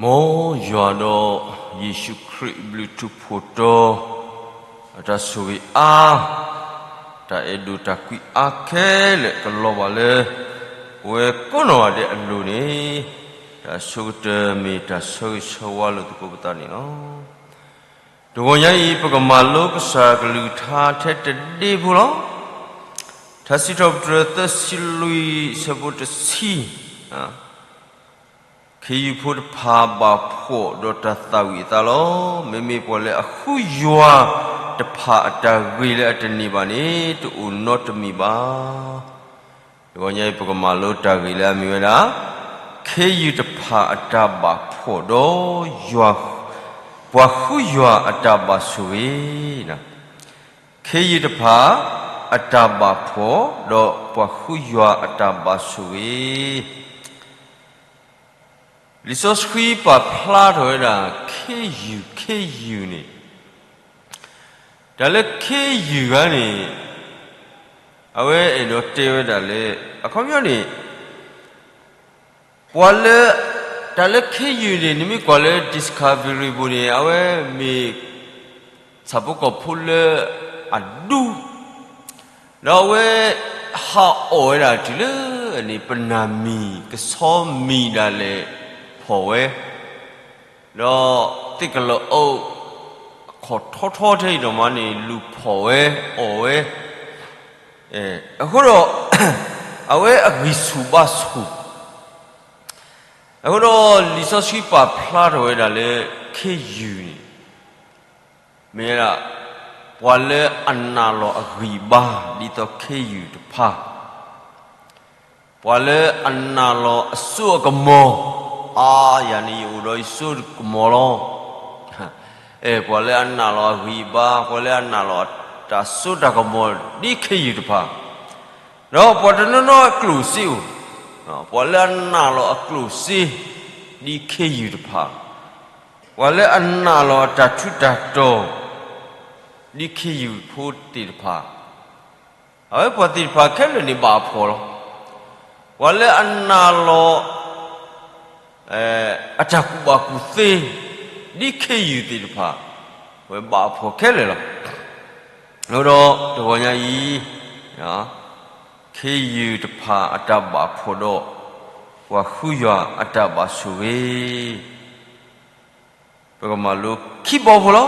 မ်ယွၤဒီးယ့ၣ်ၡူးခရံာ်ဘျုးထူးဖှိၣ်တီၤ အတၢ်ဆိၣ်ဂ့ၤအါ, တၢ်အဲၣ်ဒိးတၢ်ကွံအါခဲလၢာ်ကလီၤဘၣ်လၢ ပဝဲကိးနီၢ်ဂၤဒဲးအလိၤန့ၣ်, တၢ်ဆိကတၢၢ်မ့ၢ်တၢ်ဆၢဂ့ၤဆၢဝါလိာ်သကိးပသးန့ၣ်လီၤ. တဂီၤညါအံၤ ပကမၤလိကစၢ်ကလုၢ်ကထါထဲတဒ့ဖိလီၤ. ထါစံးထီၣ်ပတြၢၤသၢဆံလွံၢ်ဆၢဖိတဆံ ခ့ယုၢ်ဖိတဖၣ်ဘၣ်ဖှီၣ်ဒီးတၢ်သၣ်ဝံၤအသးလီၤ. မ့မ့ၢ်ပှၤလၢအဃုယွၤတဖၣ်အတၢ်ဂ့ၤလၢအတန့ၢ်ဘၣ်န့ၣ် တအိၣ်နီတမံၤဘၣ်. တဂီၤညါအံၤ ပကမၤလိတၢ်ဂ့ၢ်လၢအမ့ၢ်ဝဲဒၣ် ခ့ယုၢ်တဖၣ်အတၢ်ဘၣ်ဖှီၣ်ဒီး ပှၤဃုယွၤအတၢ်ဘၣ်ဆိၣ်ဂ့ၤ, ခ့ယုၢ်တဖၣ်အတၢ်ဘၣ်ဖှီၣ်ဒီးပှၤဃုယွၤအတၢ်ဘၣ်ဆိၣ်ဂ့ၤ. လံာ်စီဆှံပာ်ဖျါထီၣ်ဝဲဒၣ် ခ့ယုၢ် ခ့ယုၢ်န့ၣ်, တၢ်လၢခ့ယုၢ်ဂၤန့ၣ် အဝဲအဲၣ်ဒိးတဲဝဲဒၣ်လၢ အခီပညီန့ၣ် ပှၤလၢ တၢ်လၢခ့ယုၢ်န့ၣ် နမ့ၢ်ကွၢ်လၢ Discovery ပူၤန့ၣ် အဝဲမ့ၢ် ဆၣ်ဖိကီၢ်ဖိလၢအဒူ ဒီးအဝဲ ဟးအီၣ်ဝဲဒၣ်တုၤလၢန့ၣ် ပနၢ်မံၤ ကဆီမံၤဒၣ်လဲာ်ဖီၣ်ဝဲ, ဒီးသ့ၣ်ကလီၤအီၣ် အခီၣ်ထီထီထဲအံၤဒီးမးန့ၣ် လူၤဖီၣ်ဝဲအီၣ်ဝဲ, အဃိဒီး အဝဲအဂံၢ်ဆူၣ်ဘါဆူၣ်, အဃိဒီးလံာ်စီဆှံပာ်ဖျါထီၣ်ဝဲဒၣ်လၢ ခ့ယုၢ်န့ၣ် မ့ၢ်ဝဲဒၣ် ပှၤလၢအနာ်လီၤအဂံၢ်အဘါ ဒ်သိးခ့ယုၢ်တဖၣ်, ပှၤလၢအနာ်လီၤအစိအကမီၤ, အါ ယၤန့ၣ်ယအိၣ်ဒီးယစိကမီၤလီၤ. အဲ ပှၤလၢအနာ်လီၤအဂံၢ်အဘါ, ပှၤလၢအနာ်လီၤတၢ်စိတၢ်ကမီၤ ဒ်ခ့ယုၢ်တဖၣ်, ဒီးပှၤတနီၤနီၤအကျိၣ်စ့အိၣ်, ပှၤလၢအနာ်လီၤအကျိၣ်စ့ ဒ်ခ့ယုၢ်တဖၣ်, ပှၤလၢအနာ်လီၤအတၢ်ထူးတၢ်တီၤ ဒ်ခ့ယုၢ်ဖိသ့ၣ်တဖၣ်, အဝဲပှၤသ့ၣ်တဖၣ်ခဲလၢာ်န့ၣ်ဘၣ်အဖှီၣ်လီၤ. ပှၤလၢအနာ်လီၤ အတၢ်ကူၣ်ဘၣ်ကူၣ်သ့ ဒ်ခ့ယုၢ်သ့ၣ်တဖၣ်, အဝဲဘၣ်အဖှီၣ်ခဲလၢာ်လီၤ. အဃိဒီးတဂီၤညါအံၤ ခ့ယုၢ်တဖၣ်အတၢ်ဘၣ်ဖှီၣ်ဒီး ပှၤဃုယွၤအတၢ်ဘၣ်ဆိၣ်ဂ့ၤ ပကမၤလိခံဘီဖိလီၤ.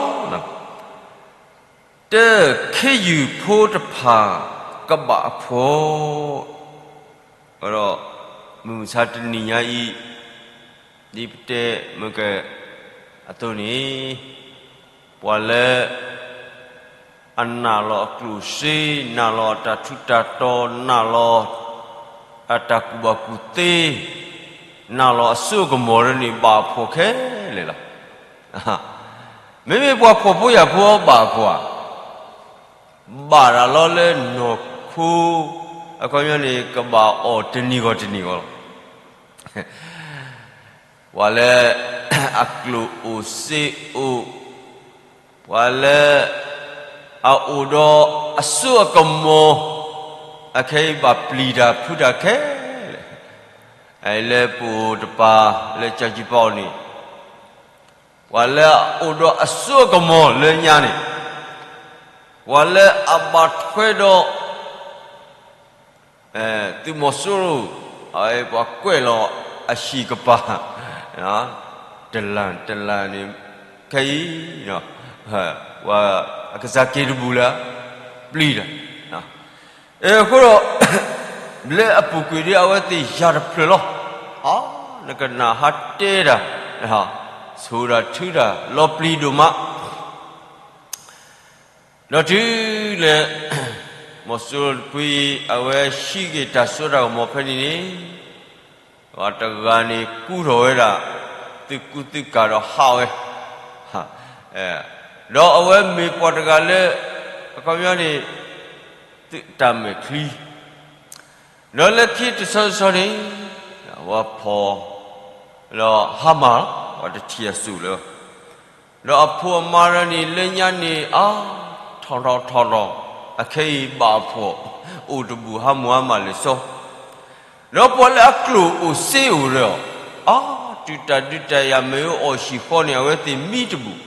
တၢ ခ့ယုၢ်ဖိတဖၣ်ကဘၣ်အဖှီၣ်, ဒီးမုၢ်မဆါတနံၤညါအံၤ ဒ်ပတဲမ့ၢ်ကဲအသိးန့ၣ်, ပှၤလၢ အနာ်လီၤအကျိၣ်စ့, နာ်လီၤအတၢ်ထူးတၢ်တီၤ, နာ်လီၤ အတၢ်ကူၣ်ဘၣ်ကူၣ်သ့, နာ်လီၤအစိအကမီၤဒ်န့ၣ် ဘၣ်အဖှီၣ်ခဲလၢာ်လီၤ. မ့မ့ၢ်ပှၤဖှီၣ်ဖိယာ်ဖိဘၣ်အဖှီၣ်ဧါ, ဘၣ်တၢ်လီၤလၢနီၢ်ခိ, အခီပညီန့ၣ် ကဘၣ်အီၣ်တနံၤဂီၢ်တနံၤဂီၢ်လီၤ. ပှၤလၢ အကျိၣ်အိၣ်စ့အိၣ်, ပှၤလၢ အအိၣ်ဒီးအစိအကမီၤ, အခဲအံၤဘၣ်ပျံၤတၢ်ဖုးတၢ်ခဲလၢာ်, လၢပအိၣ်တပၤလၢကၠီကၠံပီန့ၣ်, ပှၤလၢအအိၣ်ဒီးအစိအကမီၤလၢညါန့ၣ်, ပှၤလၢအဘၣ်ထွဲဒီး သုးမီၤစိရိၤ, ပှၤကွဲးလီၤအဟံၣ်ကပၤ, တလၣ်တလၣ်န့ၣ်, ခဲအံၤ ပှၤအကစၢ်က့ၤတဘူၣ်လၢ ပျံၤတၢ်, အဃိဒီး လၢအပူၤကွံာ်ဒီးအဝဲသ့ၣ်ယၤတဖျၢၣ်လီၤ. နကနၣ်ဟးတဲတၢ်, ဆိၣ်တၢ်ထုတၢ်လီၤပျံၤဒိၣ်မး ဒီးတုၤလၢ မီၤစိရိၤတဖုအံၤ အဝဲဟံးက့ၤတၢ်စိတၢ်ကမီၤဖဲန့ၣ်န့ၣ်, ပှၤတဂၤန့ၣ်ကူထီၣ်ဝဲဒၣ် သုးကူသုးကၤဒီးဟးဝဲ, ဒီးအဝဲမ့ၢ်ပှၤတဂၤလၢ အခီပညီန့ၣ် သုးတၢ်မဲာ်ချံ ဒီးလၢခံတဆီတဆီန့ၣ် အဝဲဖီၣ် ဒီးဟါမၢ်လီၤ, ပှၤတထံၣ်အစိၣ်လၢၤဘၣ်. ဒီးအဖိအမါရၢန့ၣ် လၢညါန့ၣ် အါ ထီၣ်ထီၣ်ထီၣ်ထီၣ်, အခဲအံၤဘၣ်အဖှီၣ် အိၣ်တဘူၣ်ဟါမၢ်ဟါမၢ်လၢာ်စီ, ဒီးပှၤလၢအကျိၣ်အိၣ်စ့အိၣ်ဒီး အါ တုၤတၢ်ဒုးတၢ်ယၤ မ့ၢ်အီၣ်ဟံၣ်ဃီန့ၣ် အဝဲသ့ၣ်မံတဘူၣ်,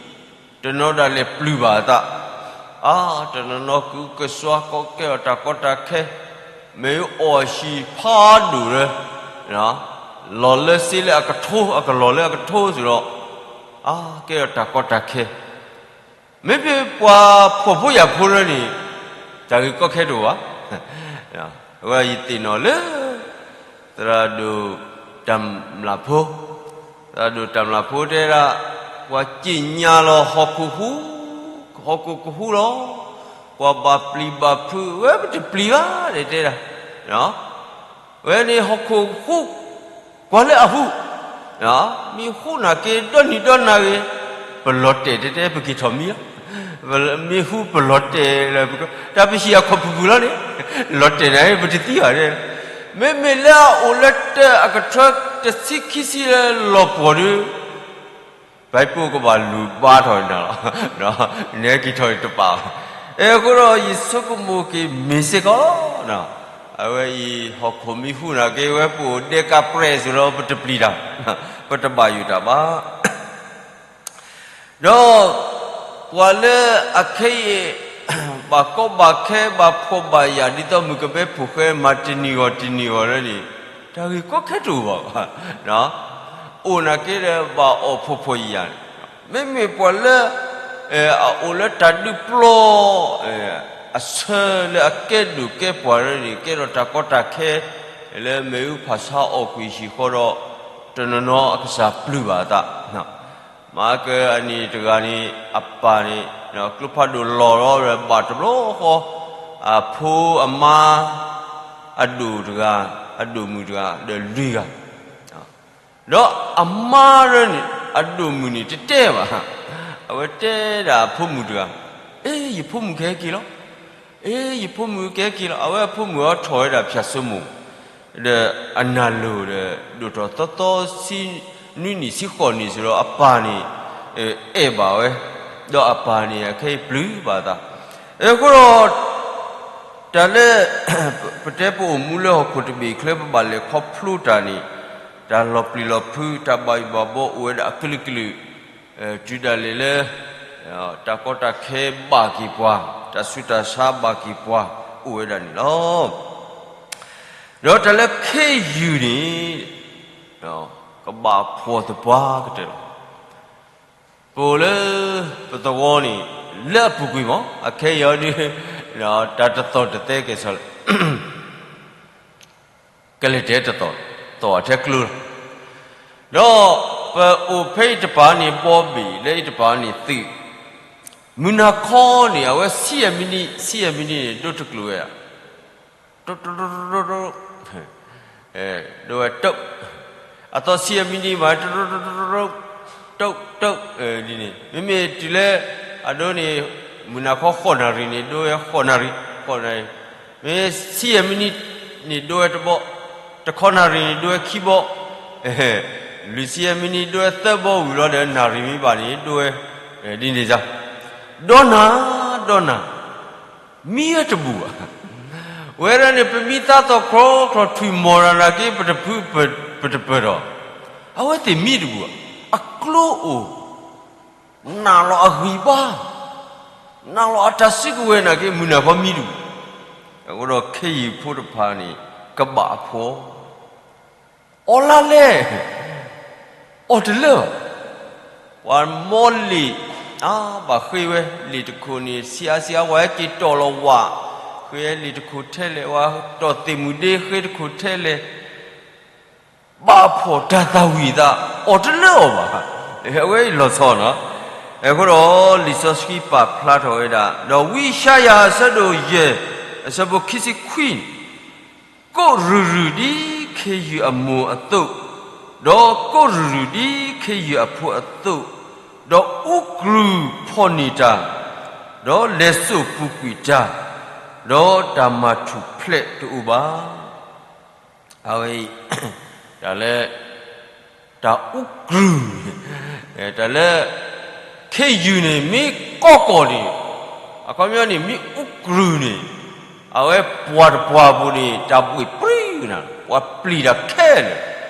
တနီၤဒၣ်လဲာ်ပျုၢ်ဘၣ်အသး, အါ တနီၤနီၤကကစွါကီကဲအီၤတၢ်ကီတၢ်ခဲ, မ့ၢ်အီၣ်ဟံၣ်ဖးဒိၣ်လၢ လီၤလၢစ့လၢအကထိ အကလီၢ်လၢအကထိစ့ၢ်ဒီး, အါ ကဲအီၤတၢ်ကီတၢ်ခဲ မ့မ့ၢ်ပှၤဖှီၣ်ဖိယာ်ဖိလၢန့ၣ်, တၢ်ဂ့ၢ်ကီခဲတအိၣ်ဘၣ်. အဝဲယသ့ၣ်နီၣ်လၢ သရၣ်ဒိၣ်တၢ်မျၢ်ဖိ, သရၣ်ဒိၣ်တၢ်မျၢ်ဖိတဲဒၣ်, ပှၤစံၣ်ညါလီၤဟီၣ်ခိၣ်ဟူ, ဟီၣ်ခိၣ်ကဟူလီၤ, ပှၤဘၣ်ပျံၤဘၣ်ဖုးဝဲ ပတပျံၤဘၣ် တဲဒၣ်, ဝဲန့ၣ်ဟီၣ်ခိၣ်ဟူ, ကွၢ်လၢအဟူ, မ့ၢ်ဟူနာ်က့ဒီနံၤဒီနၤဂ့ၤ, ပလီၤတဲာ်တဲတဲ ပက့ၤထီၣ်မံလီၤ, မ့ၢ်ဟူပလီၤတဲာ်လၢ, တၢ်ပဟံၣ်အခီၣ်ဖုၣ်ဖုၣ်လီၤန့ၣ်, လီၤတဲာ်န့ၣ် ပတသံဘၣ်, မ့မ့ၢ်လၢအအိၣ်လၢတၢ်အကထၢတဆံခံဆံလၢလီၤပှီၢ်ဒီး ဘၣ်ပိၢ်ကဘၣ်လူၤဘါထီၣ်နၤလီၤ, နဟဲက့ၤထီၣ်တပာ်ဘၣ်. အဃိဒီးယဆိကမိၣ်က့ၤမ့ၢ်စ့ၢ်ကီးလီၤ, အဝဲအံၤဟီၣ်ခိၣ်မ့ၢ်ဟူးနာ်က့ ဝဲပအိၣ်ဒဲကးပြဲးစ့ၢ်လီၤ ပတပျံၤတၢ်, ပတဘၣ်ယိၣ်တၢ်ဘၣ်. ဒီးပှၤလၢအခဲအံၤ ဘၣ်ကီဘၣ်ခဲ ဘၣ်ဖှီၣ်ဘၣ်ယာ် ဒ်သိးမုၣ်ကမဲဖိၣ်ဃဲ မၤတနံၤဂီၢ်တနံၤဂီၢ်လၢန့ၣ်, တၢ်ဂ့ၢ်ကီခဲတအိၣ်ဘၣ်ဘၣ်. အိၣ်နာ်က့ဒီး ဘၣ်အီၣ်ဖှီၣ်ဖှီၣ်ယာ်ယာ်, မ့မ့ၢ်ပှၤလၢ အအိၣ်လၢတၢ်ဒုးပျီ အဆၢလၢအကဲဒိၣ်ကဲပှၢ်လၢန့ၣ် ကဲထီၣ်တၢ်ကီတၢ်ခဲ လၢမ့ၣ်အူဖၣ်ဆါအီၣ်ကွံာ်ဟံၣ်ဃီဒီး တနီၤနီၤအကစၢ်ပျုၢ်ဘၣ်အသး မၤကၢအနံၣ်တဂၤန့ၣ် အပၢ်န့ၣ် ကျိဖးဒိၣ်လီၤလီၤဒီး ဘၣ်တဘျီဃီ အဖိအမါ အဒိၣ်တဂၤ အဒိၣ်မုၣ်တဂၤ ဒီးလွံၢ်ဂၤ, ဒီးအမါရၢန့ၣ် အဒိၣ်မုၣ်န့ၣ် တတဲဘၣ်, အဝဲတဲဒၣ်အဖိမုၣ်တဂၤ, အ့ ယဖိမုၣ်ကဟဲက့ၤလီၤ, အ့ ယဖိမုၣ်ကဟဲက့ၤလီၤ, အဝဲအဖိမုၣ်အီၤထီၣ်ဝဲဒၣ်ဖၠၣ်စိမိၤ ဒီးအနၢ်လိၤဒီး ဒိၣ်ထီၣ်သီသီဆံနွံနံၣ်ဆံဃိးနံၣ်စ့ၢ်ဒီး အပၢ်န့ၣ် အဲၣ်ဘၣ်ဝဲ, ဒီးအပၢ်န့ၣ် အခဲအံၤပျုၢ်ဘၣ်သး, အဃိဒီး တၢ်လၢ ပတဲပအိၣ်မူလၢဟီၣ်ခိၣ်တဘ့ၣ်ချၢ ပဘၣ်လဲၤခီဖျိတၢ်န့ၣ်, တၢ်လီၤပျံၤလီၤဖုး တၢ်ဘၣ်ယိၣ်ဘၣ်ဘီအိၣ်ဝဲဒၣ်အကလုာ်ကလုာ်, တုၤဒၣ်လဲာ်လၢ တၢ်ကီတၢ်ခဲဘၣ်က့ၤပှၤ, တၢ်ဆူးတၢ်ဆါဘၣ်က့ၤပှၤ အိၣ်ဝဲဒၣ်န့ၣ်လီၤ. ဒီးတၢ်လၢခ့ယုၢ်န့ၣ် ကဘၣ်ဖှီၣ်သပှၢ်ကတၢၢ်လီၤ. ပအိၣ်လၢ ပသဝီန့ၣ် လၢအပူၤကွံာ်မး အခဲအံၤအီၤဒုး တၢ်တသီၣ်တသဲကဲၣ်ဆိးလၢ ကလဲၤတဲတသီၣ်, သီၣ်အထဲကျိလီၤ. ဒီးပအိၣ်ဖဲအံၤတပၤန့ၣ် ဘီဘ့ၣ် လၢအံၤတပၤန့ၣ်သုး, မုၢ်နၤခီန့ၣ် အဝဲဆံယဲၢ်မံနံး ဆံယဲၢ်မံနံးန့ၣ် ဒိတကျိၤဝဲဒၣ် ဒိဝဲတုတ်, အသီဆံယဲၢ်မံနံးမး တုတ်, တုတ်, တုတ်, ဒ်န့ၣ် မ့မ့ၢ်တုၤလၢ အဒိန့ၣ် မုၢ်နၤခီဃိးနၣ်ရံၣ်န့ၣ် ဒိဝဲဃိးနၣ်ရံၣ်, ဃိးနၣ်ရံၣ်, မ့ၢ်ဆံယဲၢ်မံနံးန့ၣ် ဒိဝဲတဘီ, တခီနၣ်ရံၣ်န့ၣ် ဒိဝဲခံဘီ, လွံၢ်ဆံယဲၢ်မံနံး ဒိဝဲသၢဘီဝံၤလီၤဒီး နၣ်ရံၣ်မံဘၣ်န့ၣ် ဒိဝဲ ဒ်န့ၣ်စ့ၢ်, ဒီနၤ ဒီနၤ မံဝဲတဘူၣ်ဘၣ်. ဝဲဒၣ်န့ၣ် ပမံသးသီၣ်ချီချီ ထွံၣ်မီၢ်ရၤနာ်က့ ပတဖု ပတပၢၢ်ထီၣ်, အဝဲသ့ၣ်မံတဘူၣ်ဘၣ်. အကျိအိၣ်, နာ်လီၤအဂံၢ်ဘါ, နာ်လီၤအတၢ်စုကဝဲၤနာ်က့ မုၢ်နၤခီမံတဘူၣ်. အဃိဒီးခ့ယုၢ်ဖိတဖၣ်န့ၣ် ကဘၣ်အဖှီၣ် အီၣ်လါလဲၣ်, အီၣ်တလၢာ်, ပှၤမီလံာ်, အါ ဘၣ်ဃ့ဝဲလံာ်တခိၣ်န့ၣ် ဆံးအါဆံးအါ ပှၤဟဲက့ၤတီၢ်လီၤဝၣ်, ဃ့လံာ်တခိၣ်ထဲလဲၣ် ပှၤတီၢ်သ့ၣ်မုၢ်ဒ့ဃ့တခိၣ်ထဲလဲၣ်, ဘၣ်ဖှီၣ်တၢ်သၣ်ဝံၤသး အီၣ်တလၢာ်အီၤဘၣ်. အဝဲအံၤလီၤဆီနီၤ. အဃိဒီး လံာ်စီဆှံပာ်ဖျါထီၣ်ဝဲဒၣ် ဒီးဝံယၡါယၤအဆၢဒိၣ်ယဲၢ် အဆၢဖိခံဆံခွံန့ၣ်, ကိးရုၢ်ရုၢ်ဒ်ခ့ယုၢ်အမိၢ်အသိး, ဒီးကိးရုၢ်ရုၢ်ဒ်ခ့ယုၢ်အဖိအသိး, ဒီးအူကရုၢ်ဖီၣ်န့ၢ်တၢ်, ဒီးလဲၤစိာ်ပူၤကွံာ်တၢ်, ဒီးတၢ်မၤထူၣ်ဖျဲးတအိၣ်ဘၣ်. အဝဲအံၤ တၢ်လၢ တၢ်အူကရုၢ်, တၢ်လၢ ခ့ယုၢ်န့ၣ် မ့ၢ်ကီၢ်ကီၢ်န့ၣ်, အခီပညီန့ၣ် မ့ၢ်အူကရုၢ်န့ၣ်, အဝဲပှၤတပှၤပူၤန့ၣ် တၢ်ဘှ့ၣ်ပြံနၤ, ပှၤပျံၤတၢ်ခဲလၢာ်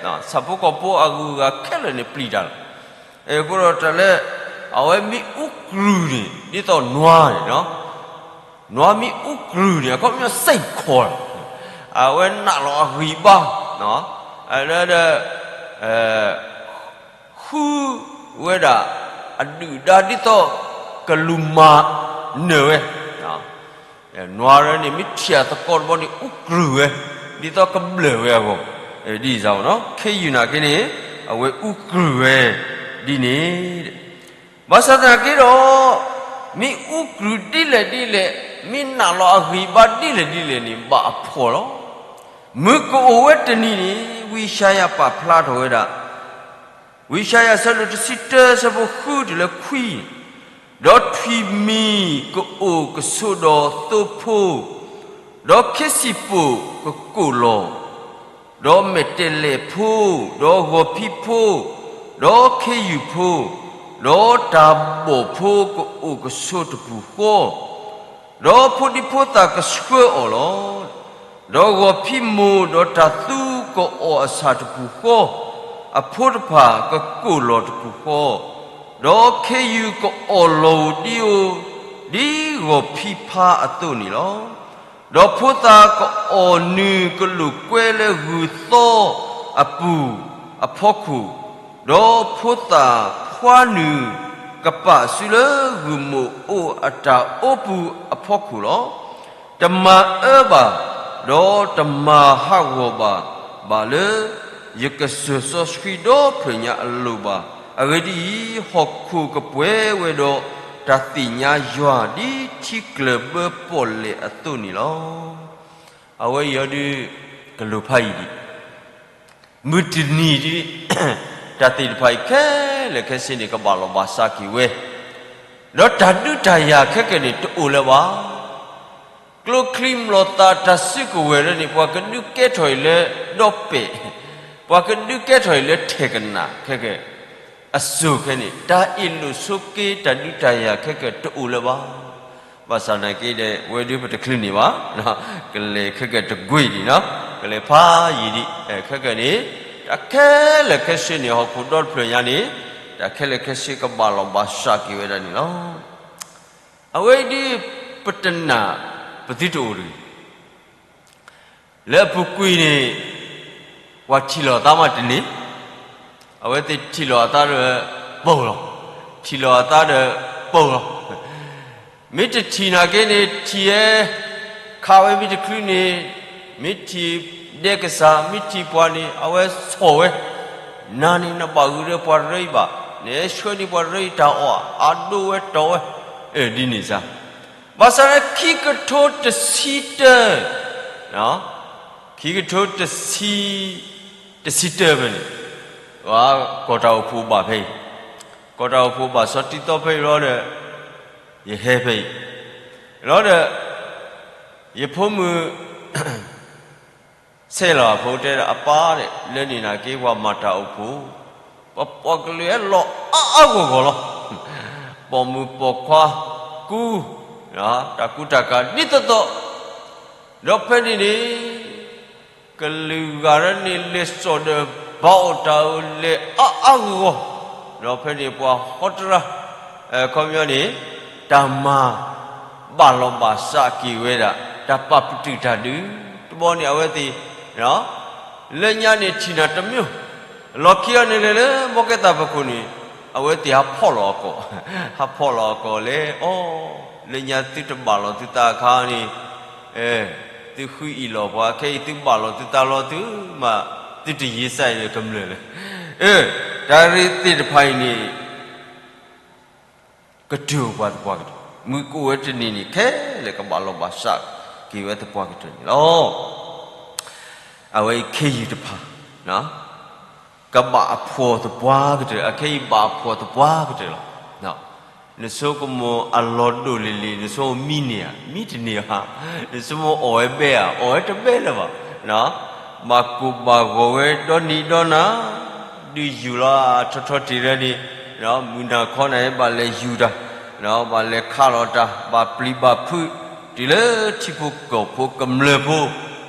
ဆၣ်ဖိကီၢ်ဖိအဂုၤအဂၤခဲလၢာ်န့ၣ်ပျံၤတၢ်လီၤ. အဃိဒီးတၢ်လၢ အဝဲမ့ၢ်အူကရုၢ်န့ၣ် ဒ်သိးနွားန့ၣ်, နွားမ့ၢ်အူကရုၢ်န့ၣ် အခီပညီ စိတ်ခွါ, အဝဲနာ်လီၤအဂံၢ်ဘါ, လၢ ဃုဝဲဒၣ် အဒုၣ်ဒါဒ်သိး ကလူၤမၤနၢၤဝဲ, နွားရၢန့ၣ် မ့ၢ်ထံၣ်အသကိးတဘျီန့ၣ် အူကရုၢ်ဝဲ, ဒ်သိးကဘျၢၣ်ဝဲအဂီၢ်, ဒ်အံၤ, ခ့ယုၢ်နာ်က့န့ၣ် အဝဲအူကရုၢ်ဝဲဒ်န့ၣ်, ဘၣ်ဆၣ်သနာ်က့ဒီး မ့ၢ်အူကရုၢ်ဒ်လဲၣ်ဒ်လဲၣ်, မ့ၢ်နာ်လီၤအဂံၢ်ဘါဒ်လဲၣ်ဒ်လဲၣ်န့ၣ် ဘၣ်အဖှီၣ်လီၤ. မုၢ်ကအိၣ်ဝဲတနံၤန့ၣ် ဝံယၡါယၤပာ်ဖျါထီၣ်ဝဲဒၣ် ဝံယၡါယၤ အဆၢဒိၣ်တဆံတၢ အဆၢဖိဃုတုၤလၢခွံ, ဒီးထွံၣ်မံၤကအိၣ်ကဆိးဒီးသိဖိ, ဒီးခ့စံၣ်ပိၣ်ကကိၣ်လီၤ, ဒီးမဲာ်တဲးလဲးဖိ, ဒီးဂီၤဖံးဖိ, ဒီးခ့ယုၢ်ဖိ, ဒီးတၢ်ဘီၣ်ဖိကအိၣ်ကဆိးတပူၤဃီ, ဒီးဖိဒံဖိသၣ်ကဆှၢအီၤလီၤ. ဒီးဂီၤဖံးမိၢ်, ဒီးတၢ်သူကအီၣ်အဆၣ်တပူၤဃီ, အဖိတဖၣ်ကကိၣ်လီၤတပူၤဃီ, ဒီးခ့ယုၢ်ကအီၣ်လီၤဧိၤဒံဧိၤ, ဒ်ဂီၤဖံးဖါအသိးန့ၣ်လီၤ. ဒီးဖိသၣ်ကအီၣ်နုာ်ကလိာ်ကွဲလၢဂုၢ်သီအပူၤအဖီခိၣ်, ဒီးဖိသၣ်ဖှါနုာ်ကပာ်စုလၢဂုၢ်မိၢ်အိၣ်အတၢ်အိပူၤအဖီခိၣ်လီၤ. တမၤအၢဘၣ်, ဒီးတမၤဟးဂီၤဘၣ်, ဘၣ်လၢယကစၢၢ်စီဆှံဒီဖျၢၣ်ညါအလိၤဘၣ်. အဂ့ၢ်ဒ်အံၤ, ဟီၣ်ခိၣ်ကပှဲၤဝဲဒီးတၢ်သ့ၣ်ညါယွၤ ဒ်ထံကျၢၢ်ဘၢပီၣ်လဲၣ်အသိးန့ၣ်လီၤ. အဝဲအံၤအီၤဒုး ကလိၤဖးယံၤဒံး, မုၢ်တနံၤဒ် တၢ်သ့ၣ်တဖၣ်အံၤခဲလၢာ်ခဲဆ့န့ၣ် ကဘၣ်လီၤဘၣ်စးက့ၤဝဲ, ဒီးတၢ်ဒုးတၢ်ယၤခဲကနံၣ်န့ၣ် တအိၣ်လၢၤဘၣ်. ကျိချံမျိာ်သၣ်တၢ်စုကဝဲၤလၢန့ၣ် ပှၤကဒုးကဲထီၣ်အံၤလၢဒီပဲာ်, ပှၤကဒုးကဲထီၣ်အံၤလၢထဲကနၣ်ခဲကနံၣ်, အစိၤခဲန့ၣ် တၢ်အ့ၣ်လိာ်ဆိးက့ တၢ်ဒုးတၢ်ယၤခဲကနံၣ် တအိၣ်လၢၤဘၣ်. ဘၣ်ဆၣ်သနာ်က့ဒီး ဝဲဒုးပတချုးန့ၢ်ဘၣ်, ကလဲၤခဲကနံၣ်တကွ့ၢ်ဒံးနီၤ, ကလဲၤဖးယံၤဒံး, ခဲကနံၣ်န့ၣ် တၢ်ခဲလၢာ်ခဲဆ့န့ၣ် ဟီၣ်ခိၣ်ဒီတဖျၢၣ်ညါန့ၣ် တၢ်ခဲလၢာ်ခဲဆ့ကဘၣ်လီၤဘၣ်စးက့ၤဝဲဒၣ်န့ၣ်လီၤ. အဝဲအံၤဒ်ပတနာ် ပသုတအိၣ်တဂ့ၤ. လၢအပူၤကွံာ်န့ၣ် ပှၤထံၣ်လီၤအသးမးတန့ၢ်, အဝဲသ့ၣ်ထံၣ်လီၤအသးဒီးပိာ်လီၤ, ထံၣ်လီၤအသးဒီးပိာ်လီၤ. မ့ၢ်တထံၣ်နာ်က့န့ၣ် ထံၣ်ဝဲ, ခးဝဲမ့ၢ်တချုးန့ၣ်, မ့ၢ်ထံၣ်ဒဲကစၢ် မ့ၢ်ထံၣ်ပှၤန့ၣ် အဝဲဆီၣ်ဝဲ, နၤန့ၣ်နဘၣ်ဂုာ်ဒီးပှၤရၢအံၤဘၣ်, နဆှၢန့ၢ်ပှၤရၢအံၤတၢ်အီၣ် အဒိဝဲတီၢ်ဝဲ, ဒ်န့ၣ်စ့ၢ် ဘၣ်ဆၣ်လၢခံကထိတဆံတၢ, ခံကထိတဆံ, တဆံတၢဖဲန့ၣ်, ကီၢ်တၢ်အိၣ်ဖှိၣ်ဘၣ်ဖဲအံၤ, ကီၢ်တၢ်အိၣ်ဖှိၣ်ဘၣ်စီၤတံၤသီဖဲအံၤလီၤဒီး, ယဟဲဖဲအံၤ, လီၤဒီး, ယဖိမုၣ် ဆဲးလီၤအဖိတဲဒီး အပၢ်ဒီး လၢန့ၣ်နာ်က့ ပှၤမၤတၢ်အိၣ်ဖှိၣ်, ပပှၤကလုာ်ဟဲလီၤအါအါဂီၢ်ဂီၢ်လီၤ. ပိာ်မုၣ်ပိာ်ခွါကူ, တၢ်ကူတၢ်ကၤဒ်သိးသိး, ဒီးဖဲန့ၣ်န့ၣ် ကလုာ်ဂၤရၢန့ၣ် လဲၤစိာ်ဒီးဘၣ်အီၣ်တၢ်အၢလဲၤအါအါဂီၢ်ဂီၢ်, ဒီးဖဲန့ၣ်ပှၤဟီတရါ အခီပညီန့ၣ် တၢ်မၤဘၣ်လီၤဘၣ်စးက့ၤဝဲဒၣ် တၢ်ပာ်ပတုာ်တၢ်ဒုး တဘျီန့ၣ် အဝဲသ့ၣ် လၢညါန့ၣ် ထံၣ်နၤတမံၤ, လီၢ်ခံအီၤန့ၣ်လဲၤလၢ ဘီကဲသးဖီခိၣ်န့ၣ် အဝဲသ့ၣ်ဟးဖီၣ်လီၤအကိာ်, ဟးဖီၣ်လီၤအကိာ်လဲၣ်, အိ, လၢညါသုတဘၣ်လီၤသုသးအခါန့ၣ်, သုဃုအံၣ်လီၤပှၤ, ခဲအံၤသုဘၣ်လီၤသုသးလီၤ သုမၤ, သုတယံာ်စၢ်အံၤကမျၢၢ်လၢ, တၢ်ရ့သ့ၣ်တဖၣ်အံၤန့ၣ် ကတုၤအိၣ်ပှၤသပှၢ်ကတၢၢ်, မုၢ်ကအိၣ်ဝဲတနံၤန့ၣ် ခဲလၢာ်ကဘၣ်လီၤဘၣ်စးက့ၤဝဲသပှၢ်ကတၢၢ်န့ၣ်လီၤ. အဝဲအံၤခ့ယုၢ်တဖၣ်, ကဘၣ်အဖှီၣ်သပှၢ်ကတၢၢ်, အခဲအံၤဘၣ်အဖှီၣ်သပှၢ်ကတၢၢ်လီၤ. နဆိကမိၣ်အလီၢ်ဒိၣ်လံၤလံၤ, နဆိကမိၣ်မံန့ၢ်ဧါ, မံတန့ၢ်ဧါ, နဆိကမိၣ်အီၣ်ဝဲဘဲဧါ, အီၣ်ဝဲတဘဲလၢၤဘၣ်. ဘၣ်ကိၢ်ဘၣ်ဂီၤဝဲဒီနံၤဒီနၤ, ဒုးယူၢ်လီၤအထီထီတ့ၢ်လၢန့ၣ်, မုၢ်နၤခီနၤဟဲဘၣ်လဲၤယူၢ်တၢ်, ဘၣ်လဲၤခးလီၤတၢ်, ဘၣ်ပျံၤဘၣ်ဖုး, တုၤလၢထံဖိကီၢ်ဖိကမျၢၢ်ဖိ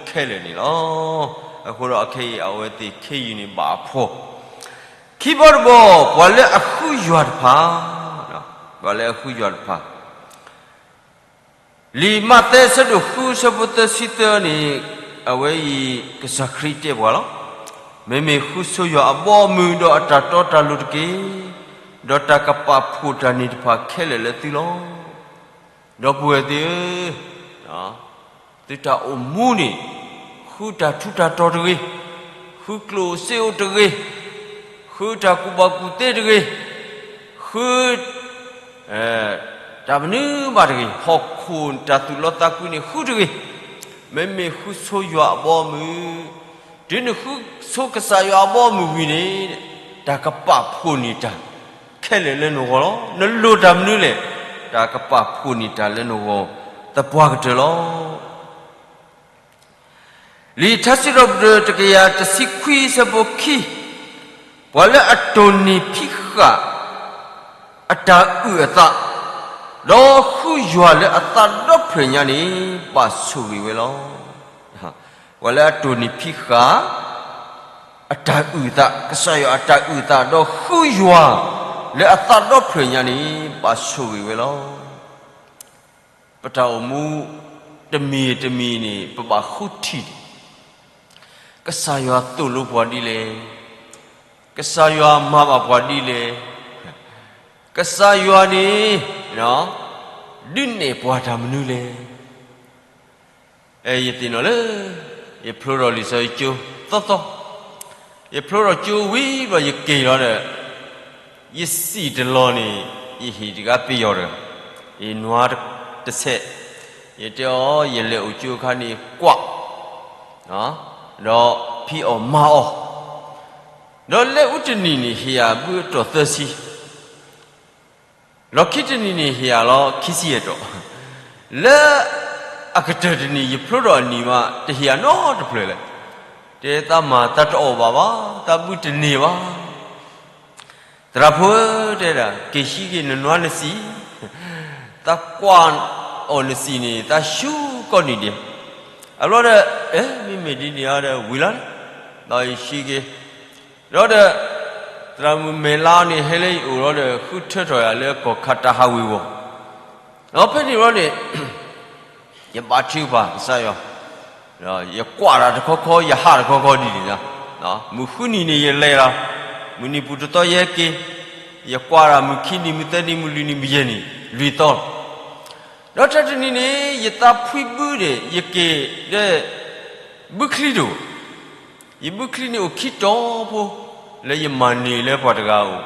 ခဲလၢာ်န့ၣ်လီၤ. အဃိဒီးအခဲအံၤအဝဲသ့ၣ်ခဲအံၤန့ၣ်ဘၣ်အဖှီၣ်. ခံဘီတဘီ, ပှၤလၢအဃုယွၤတဖၣ်, ပှၤလၢအဃုယွၤတဖၣ် လံာ်မးသဲအဆၢဒိၣ်ဃုအဆၢဖိသၢဆံသၢန့ၣ်, အဝဲအံၤကစၢ်ခရံာ်တဲပှၤလီၤ. မ့မ့ၢ်ဃုဆိယွၤအဘီအမုၢ်ဒီးအတၢ်တီတၢ်လိၤတက့ၢ်. ဒီးတၢ်ကပာ်ဖှိၣ်တၢ်န့ၣ်တဖၣ်ခဲလၢာ်လၢသုလီၤ. ဒီပုၢ်ဝဲၢ်သ့ၣ်ဧၢ, သုတၢ်အိၣ်မူန့ၣ် ဃုတၢ်ထူးတၢ်တီၤတဂ့ၤ, ဃုကျိၣ်စ့အိၣ်တဂ့ၤ, ဃုတၢ်ကူၣ်ဘၣ်ကူၣ်သ့တဂ့ၤ, ဃု တၢ်မနုၤဘၣ်တဂ့ၤ, ဟီၣ်ခိၣ်တၢ်သူၣ်လီသးကွံန့ၣ်ဃုတဂ့ၤ. မ့မ့ၢ်ဃုဆိယွၤအဘီအမုၢ်, တုၤနဃုဆိကစၢ်ယွၤအဘီအမုၢ်ဝံၤန့ၣ်, တၢ်ကပာ်ဖှိၣ်န့ၢ်တၢ်ခဲလၢာ်လၢနဂီၢ်လီၤ. နလိၣ်တၢ်မနုၤလဲၣ်, တၢ်ကပာ်ဖှိၣ်န့ၢ်တၢ်လၢနဂီၢ်သပှၢ်ကတၢၢ်လီၤ. လံာ်ထါစံးထီၣ်ပတြၢၤတကယၤတဆံခွံအဆၢဖိခံ, ပှၤလၢအတိၢ်နီၣ်ဖံးဃာ်အတၢ်အုၣ်အသး, ဒီးဃုယွၤလၢအသးဒီဖျၢၣ်ညါန့ၣ် ဘၣ်ဆိၣ်ဂ့ၤဝဲလီၤ. ပှၤလၢအတိၢ်နီၣ်ဖံးဃာ် အတၢ်အုၣ်အသး, ကစၢ်ယွၤအတၢ်အုၣ်အသး, ဒီးဃုယွၤလၢအသးဒီဖျၢၣ်ညါန့ၣ် ဘၣ်ဆိၣ်ဂ့ၤဝဲလီၤ. ပတၢ်အိၣ်မူတမံၤတမံၤန့ၣ် ပဘၣ်ဃုထံၣ်န့ၣ်, ကစၢ်ယွၤသိၣ်လိပှၤဒ်လဲၣ်, ကစၢ်ယွၤမၤဘၣ်ပှၤဒ်လဲၣ်, ကစၢ်ယွၤန့ၣ် ဒုးနဲၣ်ပှၤတၢ်မနုၤလဲၣ်. ယသ့ၣ်နီၣ်လၢ ယဖျိထီၣ်လံာ်စီဆှံကၠိသီသီ, ယဖျိထီၣ်ကၠိဝံၤဘျီယက့ၤလီၤဒီး ယစံၣ်တလီၢ်န့ၣ် ယဟ့ၣ်တဂၤပယီၤတဂၤ, ယနွၤတဆဲး, ယတဲအီၤ ယလဲၤအိၣ်ကၠိအခါန့ၣ်ကွၢ်, ဒီးဖံးအီၣ်မၤအီၣ်, ဒီးလဲၤအူတနံၤန့ၣ် ဟ့ၣ်ယၤဘုအတီၢ်သၢဆံ လီၢ်ခံတနံၤန့ၣ် ဟ့ၣ်ယၤလီၤခံဆံယဲၢ်တီၢ်, လၢအကတၢၢ်တနံၤ ယဖျိထီၣ်အနံၤမး တဟ့ၣ်ယၤနီတဖျၢၣ်လဲၣ်. တဲသးမၤသးတအီၣ်ဘၣ်ဘၣ်, သးဘုတန့ၢ်ဘၣ်. သရၣ်ဖိဧၢ, တဲဒၣ် က့ၤဟံးက့ၤနနွါနစံၣ်, သးကွၢ်အီၣ်နစံၣ်န့ၣ် သးဆူကီၢ်နံၤဒဲး. အဘျီဒီး အဲ မ့မ့ၢ်ဒ်န့ၣ်အီၤဒီး ဝံၤလီၤ, ဒီးယဟံးက့ၤ ဒီးဒီး သရၣ်မုၣ်မဲာ်လါန့ၣ် ဟဲလၢယအိၣ်လီၤဒီး ဃုထၢထီၣ်ယၤလၢကီၢ်ခးတၢ်ဟးဝ့ၤဝီၤ, ဒီးဖဲန့ၣ်ဘျီန့ၣ် ယဘါထုကဖၣ်ကစၢ်ယွၤ, ယကွၢ်တၢ်တခီခီ ယဟးတခီခီဒ်န့ၣ်လီၤ. မုၢ်ဃုနံၤန့ၣ်ယလဲၤလီၤ, မုၢ်နံၤပူၤတသီယဟဲက့ၤ, ယကွၢ်တၢ်မုၢ်ခံနံၤ မုၢ်သၢနံၤ မုၢ်လွံၢ်နံၤ မုၢ်ယဲၢ်နံၤ လွံၢ်သီလီၤ. ဒီးတၢ်တနံၤန့ၣ် ယသးဖှံဘုဒီး ယက့ၤဒီး ဘုချံတအိၣ်, ယဘုချံန့ၣ်အိၣ်ခံတီၤဖိ လၢယမၤန့ၢ်လၢပှၤတဂၤအအိၣ်,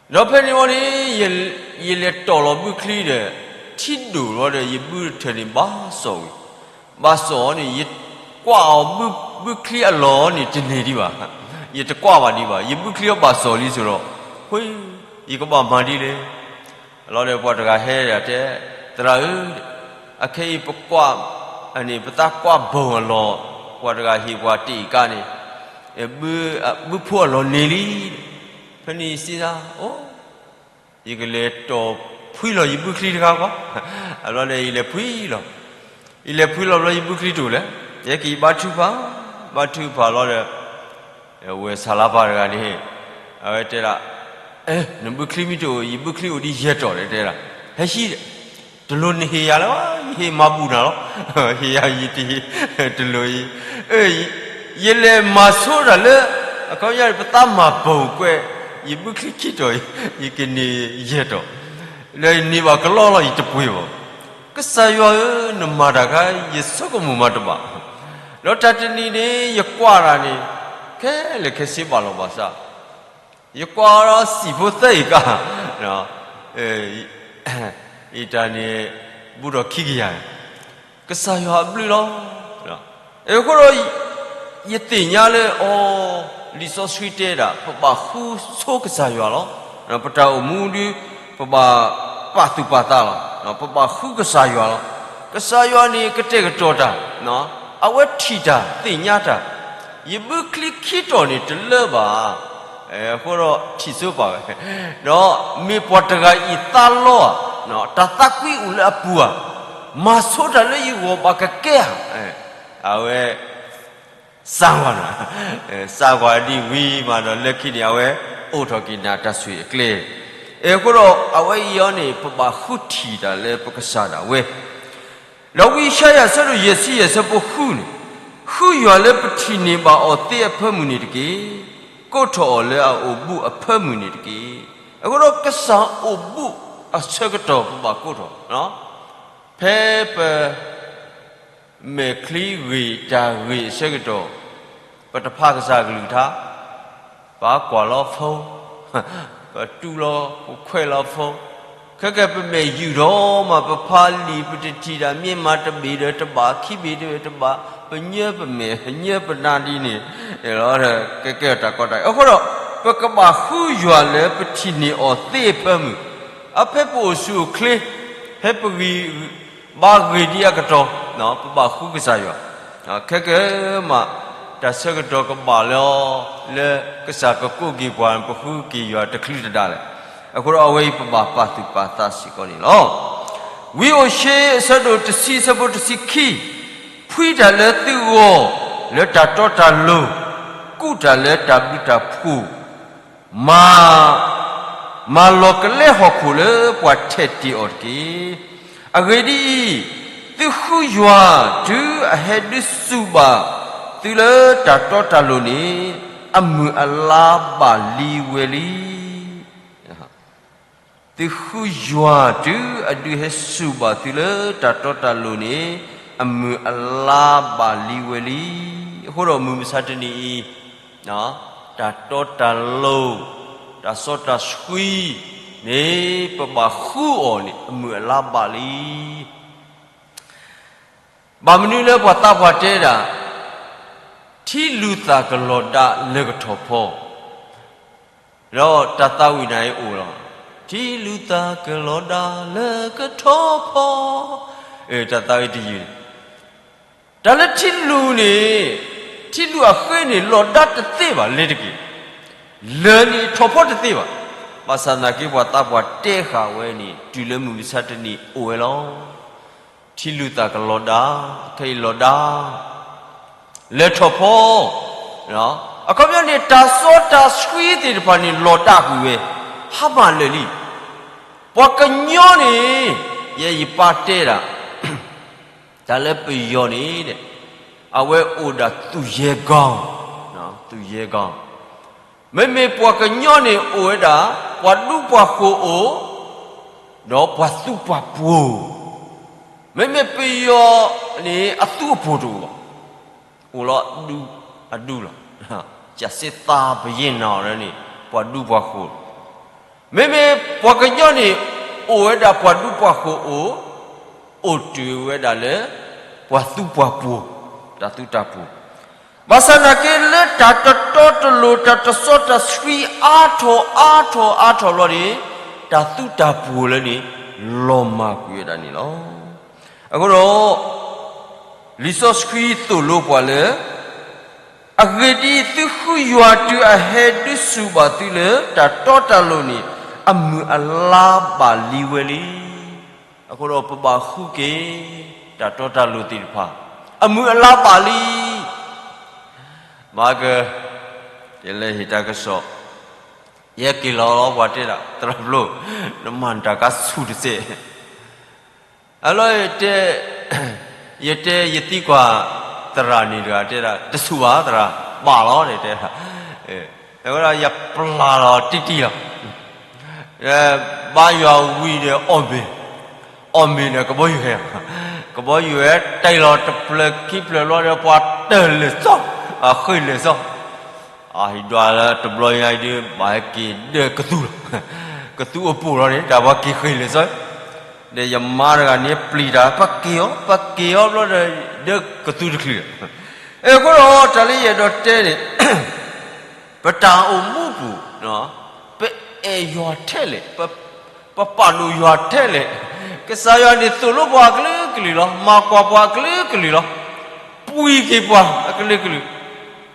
ဒီးဖဲန့ၣ်ဝံၤန့ၣ် ယလဲၤတီၢ်လီၤဘုချံဒီး ထံဒိၣ်လီၤဒီး ယဘုထၢၣ်န့ၣ်ဘၣ်စီၣ်ဝံၤ, ဘၣ်စီၣ်အီၤန့ၣ် ယကွၢ်အီၤ ဘုချံအလီၢ်န့ၣ်တန့ၢ်ဒံးဘၣ်, ယတကွၢ်ဘၣ်ဒံးဘၣ်, ယဘုချံအီၤဘၣ်စီၣ်လံဆိဒီး, ဃ့ ယကဘၣ်မၤဒ်လဲၣ်. လီၤဒီးပှၤတဂၤဟဲဒၣ်တဲ, သရၣ်ဧၢ, အခဲအံၤပကွၢ်, န့ၣ် ပသးကွၢ်ဘီၣ်အလီၢ်, ပှၤတဂၤဟ့ၣ်ပှၤတအံၤကါန့ၣ်, ဘု, ဘုဖိအလီၢ်န့ၢ်လံ. ဖဲန့ၣ်ယစံးဒၣ်, အိ, ယကလဲၤတီၢ်ဖှံလီၤယဘုချံတခါကွၢ်, အဘျီဒီးယလဲၤဖှံလီၤ, ယလဲၤဖှံလီၤဘျီယဘုချံတအိၣ်လဲၣ်, ယဟဲက့ၤယဘါထုကဖၣ်, ဘါထုကဖၣ်လီၤဒီး ဝဲၢ်ဆၣ်လါပၢ်တဂၤန့ၣ်, အဝဲတဲဒၣ်, နဘုချံမ့ၢ်တအိၣ် ယဘုချံအိၣ်ဒံးယဲၢ်တီၢ်ဒီး တဲဒၣ်, ဟဲဟံး, တလိၣ်နဟ့ၣ်ယၤလၢၤဘၣ်, ယဟ့ၣ်မၤဘူၣ်နၤလီၤ, ဟ့ၣ်ယၤယတဟ့ၣ်, တလိၣ်အံၤ, ယလဲၤမၤဆိတၢ်လၢ အခီပညီန့ၣ် ပသးမၤပိာ်ကွဲး, ယဘုချံခံတီၢ်အံၤ, ယကန့ၢ်ယဲၢ်တီၢ်, ဒီးယန့ၢ်ဘၣ်ကလီလီၤ ယတပှ့ၤဘၣ်. ကစၢ်ယွၤဧၢ, နမၤတၢ်ခါ ယဆိကမိၣ်မၤတဘၣ်, ဒီးတၢ်တနံၤန့ၣ် ယကွၢ်တၢ်န့ၣ်, ခဲလၢာ်ခဲဆ့ဘၣ်လီၤဘၣ်စး, ယကွၢ်ဒီးစံၣ်ဖိသၢအံၤကါ, အံၤတၢ်န့ၣ် ဘူးထီၣ်ခံကယၤ, ကစၢ်ယွၤအဘျုးလီၤ. အဃိဒီး ယသ့ၣ်ညါလၢအီၤ, လံာ်စီဆှံတဲဒၣ် ပဘၣ်ဃုဆိကစၢ်ယွၤလီၤ. ပတၢ်အိၣ်မူဒုး ပဘၣ်ပာ်သူၣ်ပာ်သးလီၤ. ပဘၣ်ဃုကစၢ်ယွၤလီၤ. ကစၢ်ယွၤန့ၣ်ကတဲာ်ကတီၤတၢ်, အဝဲထံၣ်တၢ်သ့ၣ်ညါတၢ်, ယဘုချံခံတီၢ်န့ၣ်တလၢဘၣ်, အဃိဒီးထံၣ်ဆိပာ်ဝဲ, ဒီးမ့ၢ်ပှၤတဂၤအံၤသးလီဧါ, တၢ်သးကွံအိၣ်လၢအပူၤဧါ, မၤဆိတၢ်လၢယဂီၢ်ဘၣ်ကကဲဧါ, အဝဲ စၢ်ဝါနီၤ, စၢ်ဝါဒံးဝံၤမးဒီး လၢခံန့ၣ် အဝဲအိၣ်ထီၣ်က့ၤနၤတၢ်ဆိၣ်ဂ့ၤအကျဲ, အဃိဒီးအဝဲအံၤအီၤန့ၣ် ပဘၣ်ဃုထံၣ်တၢ်လၢပကစၢ်ဒၣ်ဝဲ ဒီးဝံယၡါယၤအဆၢဒိၣ်ယဲၢ်ဆံယဲၢ်ဆၢဖိဃုန့ၣ်, ဃုယွၤလၢပထံၣ်န့ၢ်ဘၣ်အီၤသ့အဖၢမုၢ်န့ၣ်တက့ၢ်. ကိးထီၣ်အီၤလၢအအိၣ်ဘူးအဖၢမုၢ်န့ၣ်တက့ၢ်. အဃိဒီးကစၢ်အိၣ်ဘူးအဆၢကတီၢ်ပဘၣ်ကိးထီၣ်, ဖဲပ မဲာ်ချံဂ့ၢ်တၢ်ဂ့ၢ်အဆၢကတီၢ်, ပတဖးကစၢ်ကလုၢ်ကထါ, ပကွၢ်လီၤဖိ, ပတူၢ်လီၤ ပခွဲးလီၤဖိ, ခဲကဲပမဲာ်ယုာ်ထီၣ်မး ပဖးလံာ် ပတထံၣ်တၢ်မ့ၢ်မး တဘ့ၣ်ဒီးတဘၣ် ခံဘ့ၣ်ဒီးတဘၣ်, ပညၢပမဲာ် ပညၢပနါဒ်န့ၣ်, ကဲကဲတၢ်ကီတၢ်ခဲ အဃိဒီး ပကဘၣ်ဃုယွၤလၢပထံၣ်န့ၢ်အီၤသ့အဖၢမုၢ်, အဖဲပအိၣ်ဆူၣ်အိၣ်ချ့, ဖဲပဂံၢ် ဘါဂ့ၤဒံးအကတီၢ်, ပဘၣ်ဃုကစၢ်ယွၤ, ခဲကဲမး တၢ်ဆၢကတီၢ်ကဘၣ်လၢအီၤ, လၢကစၢ်ကကိးက့ၤပှၤ ပဃုက့ၤယွၤတချုးတဒါလဲၣ်. အဃိဒီးအဝဲအံၤပဘၣ်ပာ်သူၣ်ပာ်သးစ့ၢ်ကီးန့ၣ်လီၤ. ဝံဧိၤၡ့အဆၢဒိၣ်တဆံဆၢဖိတဆံခံ, ဖှံတၢ်လၢသုဂီၢ် လၢတၢ်တီတၢ်လိၤ, ကူးတၢ်လၢတၢ်ဘျုးတၢ်ဖှိၣ်, မၤ မၤလီၤကလဲဟီၣ်ခိၣ်လၢပှၤထဲးတ့ၢ်အီၤတက့ၢ်. အဂ့ၢ်ဒ်အံၤ, သုဃုယွၤတုၤအဟဲဒုးဆူၣ်ဘၣ်သုလၢတၢ်တီတၢ်လိၤန့ၣ်, အမုၢ်အလါဘၣ်လံဝဲလံ. သုဃုယွၤတုၤအဒုးဟဲဆူၣ်ဘၣ်သုလၢတၢ်တီတၢ်လိၤန့ၣ်, အမုၢ်အလါဘၣ်လံဝဲလံ. အဃိဒီးမုၢ်မဆါတနံၤအံၤ, တၢ်တီတၢ်လိၤ, တၢ်စီတၢ်ဆှံန့ၣ် ပဘၣ်ဃုအီၤန့ၣ် အမုၢ်အလါဘၣ်လံ. ဘၣ်မနုၤလၢပှၤသးပှၢ်တဲဒၣ်, ထံလုၢ်သၣ်ကလီၤဒါလၢကထီၣ်ဖီ, ဒီးတၢ်သးဝံၣ်န့ၣ်အိၣ်လီၤ, ထံလုၢ်သၣ်ကလီၤဒါလၢကထီၣ်ဖီ, တၢ်သးဝံၣ်တယုၢ်န့ၣ်, တၢ်လၢထံလုၢ်န့ၣ်, ထံလုၢ်အဃ့န့ၣ် လီၤဒါတသ့ဘၣ်လဲၤတက့ၢ်, လၢာ်န့ၣ်ထီၣ်ဖီတသ့ဘၣ်. ဘၣ်ဆၣ်သနာ်က့ ပှၤသးပှၢ်တဲဃာ်ဝဲန့ၣ် တုၤလၢမုၢ်မဆါတနံၤအိၣ်ဝဲလီၤ. ထံလုၢ်သၣ်ကလီၤဒါ, ခဲအံၤလီၤဒါ လဲၤထီၣ်ဖီ, အခီပညီန့ၣ် တၢ်စီတၢ်ဆှံသ့ၣ်တဖၣ်န့ၣ် လီၤဒါကွံာ်ဝဲ, ဟါမၢ်လၢာ်လံ. ပှၤကညီန့ၣ်, ယဲယပၢ်တဲဒၣ်, တၢ်လၢပယီၤန့ၣ်, အဝဲအိၣ်ဒၣ်သူၣ်ယဲၢ်ကီၢ်, သူၣ်ယဲၢ်ကီၢ်, မ့မ့ၢ်ပှၤကညီန့ၣ် အိၣ်ဝဲဒၣ် ပှၤဒူပှၤဃိၤအိၣ်, ဒီးပှၤသူပှၤပှိၤ, မ့မ့ၢ်ပယီၤန့ၣ် အသူအပှိၤတအိၣ်ဘၣ်, အိၣ်လီၤအဒူလီၤ, ကစ့သးပယဲၢ်နီၤန့ၣ် ပှၤဒူပှၤဃိၤ, မ့မ့ၢ်ပှၤကညီန့ၣ် အိၣ်ဝဲဒၣ်ပှၤဒူပှၤဃိၤအိၣ်, အိၣ်တုၤဝဲဒၣ်လၢ ပှၤသူပှၤပှိၤ, တၢ်သူတၢ်ပှိၤ, ဘၣ်ဆၣ်သနာ်က့လၢတၢ်တတီတလိၤ တၢ်တစီတၢ်ဆှံအါထီၣ်အါထီၣ်အါထီၣ်ဘျီန့ၣ်, တၢ်သူတၢ်ပှိၤလၢန့ၣ် လီၤမၢ်ကွံာ်ဝဲဒၣ်န့ၣ်လီၤ. အဃိဒီး လံာ်စီဆှံသိၣ်လိပှၤလၢ အဂ့ၢ်ဒ်အံၤ, သုဃုယွၤတုၤအဟဲဒုးဆူၣ်ဘၣ်သုလၢတၢ်တီတၢ်လိၤန့ၣ်, အမုၢ်အလါဘၣ်လံဝဲလံ. အဃိဒီးပဘၣ်ဃုက့ၤ တၢ်တီတၢ်လိၤသ့ၣ်တဖၣ်, အမုၢ်အလါဘၣ်လံ. မၤက, ယလဲၤဟ့ၣ်တၢ်ကစီၣ်, ယဟဲက့ၤလီၤလီၤ ပှၤတဲဒၣ် သရၣ်ဖျိ, နမၤနတၢ်ကါဆူၣ်တစဲး အလီၢ်တဲ, ယတဲယသံကွၢ်သရၣ်န့ၣ်တဂၤ တဲဒၣ် တဆူၣ်ဘၣ်သရၣ်, ဘၣ်လီၤန့ၣ်တဲ, အဝဲဒၣ်ယပျၢ်လီၤတံၢ်တံၢ်လီၤ, ဘါယွၤဝံၤဒီးအီၣ်မ့ၤ, အီၣ်မ့ၤဒီးကဘီယူၤဟဲ, ကဘီယူၤဟဲတဲလီၤတဖျၢၣ်ခံဖျၢၣ်ဘျီဒီး ပှၤတၢၢ်လဲၤစီ, အဃ့ၢ်လဲၤစီ အဟံးဒွးလၢတဘျီညါအံၤဒီး ဘၣ်ဟဲက့ၤဒၢကသူလီၤ, ကသူအပူၤလီၤန့ၣ် တၢ်ပှၤက့ၤဃ့ၢ်လဲၤစီ, ဒီးယမါတဂၤန့ၣ်ပျံၤတၢ် ပက့ၤအီၤ ပက့ၤအီၤဘျီဒီး ဒၢကသူတချုး, အဃိဒီးတၢ်လၢယအဲၣ်ဒိးတဲန့ၣ် ပတၢ်အိၣ်မူပူၤ, ပအဲၣ်ယွၤထဲလဲၣ်, ပပာ်ဒိၣ်ယွၤထဲလဲၣ်, ကစၢ်ယွၤန့ၣ် သိၣ်လိပှၤအကလုာ်ကလုာ်လီၤ, မၤကွၢ်ပှၤအကလုာ်ကလုာ်လီၤ, ပှံၤက့ၤပှၤအကလုာ်ကလုာ်,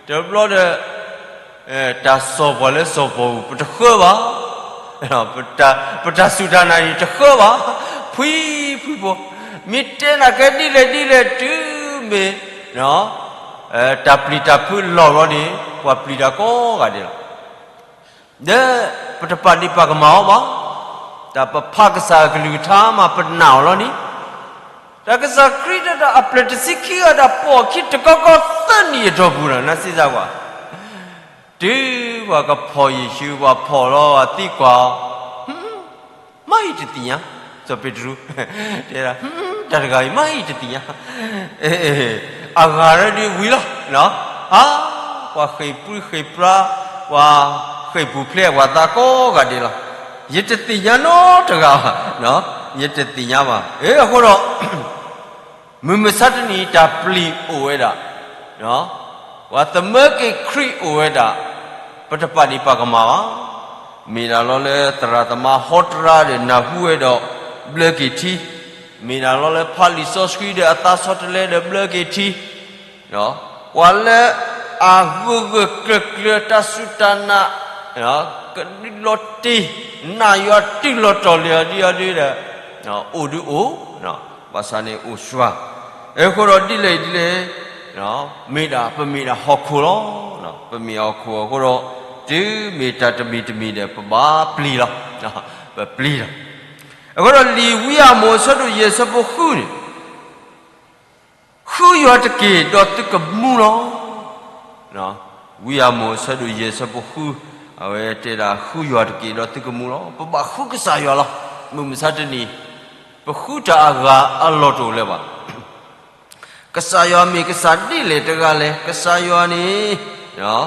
တဘျီဒီး တၢ်စီၣ်ပှၤလၢစီၣ်ပီၣ်ပူၤ ပတဃၢဘၣ်, ပတၢ်စူၢ်တၢ်နာ်န့ၣ်တဃၢဘၣ်, ဖှံဖှံဖိ, မ့ၢ်တဲနၤကဲဒ်လဲၣ်ဒ်လဲၣ်တုၤမ့ၢ် တၢ်ပျံၤတၢ်ဖုးလီၤဘျီန့ၣ် ပှၤပျံၤတၢ်ကိးဂၤဒဲးလီၤ. ဒီးပတပာ်ဒံးပာ်ကမၣ်အီၤဘၣ်. တၢ်ပဖးကစၢ်အကလုၢ်ကထါမးပနာ်အီၤလီၤန့ၣ်, တၢ်ကစၢ်ခရံာ်ဒီးအပျဲၢ်တဆံခံဂၤဒီးပိာ်အခံတကီကီသၢနံၣ်အတီၢ်ပူၤလီၤ နစံးစါကွၢ် တုၤပှၤကဖီၣ်ယ့ၣ်ၡူး ပှၤဖီၣ်လီၤအသံကွၢ်အီၤ, မ့ၢ်အံၤတသ့ၣ်ညါ, စီၤပ့းတရူး, တဲဒၣ်, တၢ်တဂၤအံၤ မ့ၢ်အံၤတသ့ၣ်ညါ, အဂၤဒ်ဝံၤလီၤ, ဟါ, ပှၤဃ့ၢ်ပြံဃ့ၢ်ပြါ, ပှၤဃ့ၢ်ပူၤဖျဲးပှၤသးကိးဂၤဒဲးလီၤ, ယတသ့ၣ်ညါနီတဂၤ, ယတသ့ၣ်ညါဘၣ်, အဃိဒီး မုၢ်မဆါတနံၤတၢ်ပျံၤအိၣ်ဝဲဒၣ်, ပှၤသမၢက့ၤခရံာ်အိၣ်ဝဲဒၣ်, ပတပာ်ဒံးပာ်ကမၣ်ဘၣ်. မ့ၢ်ဒၣ်လီၤလၢသရၣ်သမါဟီတရါဒီးနၢ်ဟူဝဲဒီးဘျၢက့ၤထံ, မ့ၢ်ဒၣ်လီၤလၢဖးလံာ်စီဆှံဒီးအသးဆီတလဲဒီးဘျၢက့ၤထံ, ပှၤလၢအဂၢၢ်ဂၢၢ်ကျၢၤကျၢၤတၢ်စူၢ်တၢ်နာ်, ကဒုးလီၤတံၢ်, နာ်ယွၤတုၤလီၤတီၤလံအီၤဒ်အီၤဒ်ဒီး, အိၣ်ဒုးအိၣ်, ဘၣ်ဆၣ်န့ၣ်အိၣ်စှၤ, အဃိဒီးဒ်လဲၣ်ဒ်လဲၣ်, မ့ၢ်ဒၣ်ပမ့ၢ်ဒၣ်ဟီၣ်ခိၣ်လီၤ, ပမ့ၢ်ဟီၣ်ခိၣ်အဃိဒီး, တုၤမ့ၢ်တၢ်တမံၤတမံၤဒီး ပဘၣ်ပျံၤလီၤ, ပပျံၤလီၤ, အဃိဒီးလံာ်ဝံအၤမိၣ်အဆၢဒိၣ်ယဲၢ်ဆၢဖိဃုန့ၣ် ဃုယွၤတက့ၢ်ဒီးသုကမူလီၤ. ဝံအၤမိၣ်အဆၢဒိၣ်ယဲၢ်ဆၢဖိဃု, အဝဲတဲဒၣ်ဃုယွၤတက့ၢ်ဒီးသုကမူလီၤ. ပဘၣ်ဃုကစၢ်ယွၤလီၤ. မုၢ်မဆါတနံၤ, ပဃုတၢ်အဂၤအလီၢ်တအိၣ်လၢၤဘၣ်. ကစၢ်ယွၤမ့ၢ်ကစၢ်ဒ်လဲၣ်တဂၤလဲၣ်, ကစၢ်ယွၤန့ၣ်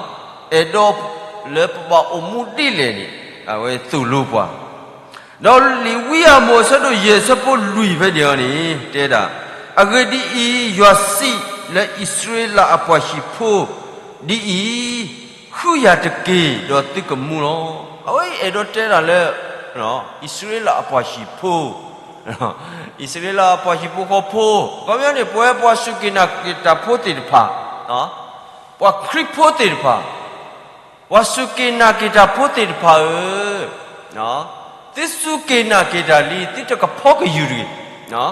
အဲၣ်ဒိးလၢပဘၣ်အိၣ်မူဒ်လဲၣ်န့ၣ်, အဝဲသိၣ်လိပှၤ ဒီးလံာ်ဝံအၤမိၣ်အဆၢဒိၣ်ယဲၢ်ဆၢဖိလွံၢ်ဖဲန့ၣ်အီၤန့ၣ် တဲဒၣ်, အဂ့ၢ်ဒ်အံၤ, ယွၤစံးလၢအံၣ်စရ့လးအပှၤဟံၣ်ဖိဒ်အံၤ, ဃုယၤတက့ၢ်ဒီးသုကမူလီၤ. အဝဲအဲၣ်ဒိးတဲဒၣ်လၢ အံၣ်စရ့လးအပှၤဟံၣ်ဖိ, အံၣ်စရ့လးအပှၤဟံၣ်ဖိဃီဖိ, အခီပညီန့ၣ် ပဝဲပှၤစူၢ်က့ၤနာ်က့ၤတၢ်ဖိသ့ၣ်တဖၣ်, ပှၤခရံာ်ဖိသ့ၣ်တဖၣ်, ပှၤစူၢ်က့ၤနာ်က့ၤတၢ်ဖိသ့ၣ်တဖၣ်ဧၢ, သုစူၢ်က့ၤနာ်က့ၤတၢ်လံ သုတကဖီကယူၤတဂ့ၤ,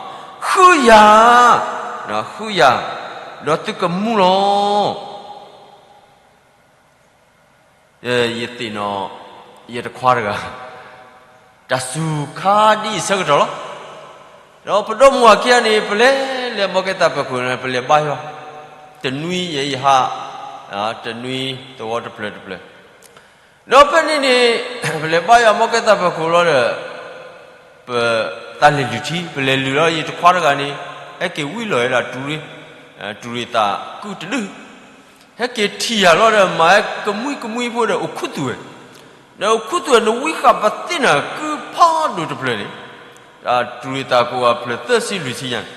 ဃုယၤ, ဃုယၤ, ဒီးသုကမူလီၤ. ယသ့ၣ်နီၣ်, ယတခွါတဂၤ, တၢ်စူၤခါဒ်အံၤဆၢကတီၢ်လီၤ. ဒီးပဒီမါဝၤခံဂၤန့ၣ် ပလဲၤလၢမီကဲသးပၢၤခိၣ်န့ၣ် ပလဲၤဘါယွၤ, တနွံယဲယဟါ, တနွံသဝီတဖျၢၣ်တဖျၢၣ်, ဒီးဖဲန့ၣ်န့ၣ် ပလဲၤဘါယွၤမီကဲသးပၢၤခိၣ်လီၤဒီး ပသးလဲၤလုၢ်ထံ, ပလဲၤလုၢ်လီၤ ယတခွါတဂၤန့ၣ် ဟဲက့ၤဝံလီၤဝဲဒၣ်တူၤရ့ၣ်, တူၤရ့ၣ်သးကုတဒု, ဟဲက့ၤထံၣ်ယၤလီၤဒီး မၤဟဲကမှံကမှံဖိဒီးအိၣ်ခူသူၣ်ဝဲ, ဒီးအိၣ်ခူသူၣ်ဝဲ နဝံဃာ်ပသ့ၣ်နၤကုဖးဒိၣ်တဖျၢၣ်န့ၣ်, တူၤရ့ၣ်သးကအိၣ်အဖျၢၣ်သၢဆံလွံၢ်ဆံညါန့ၣ်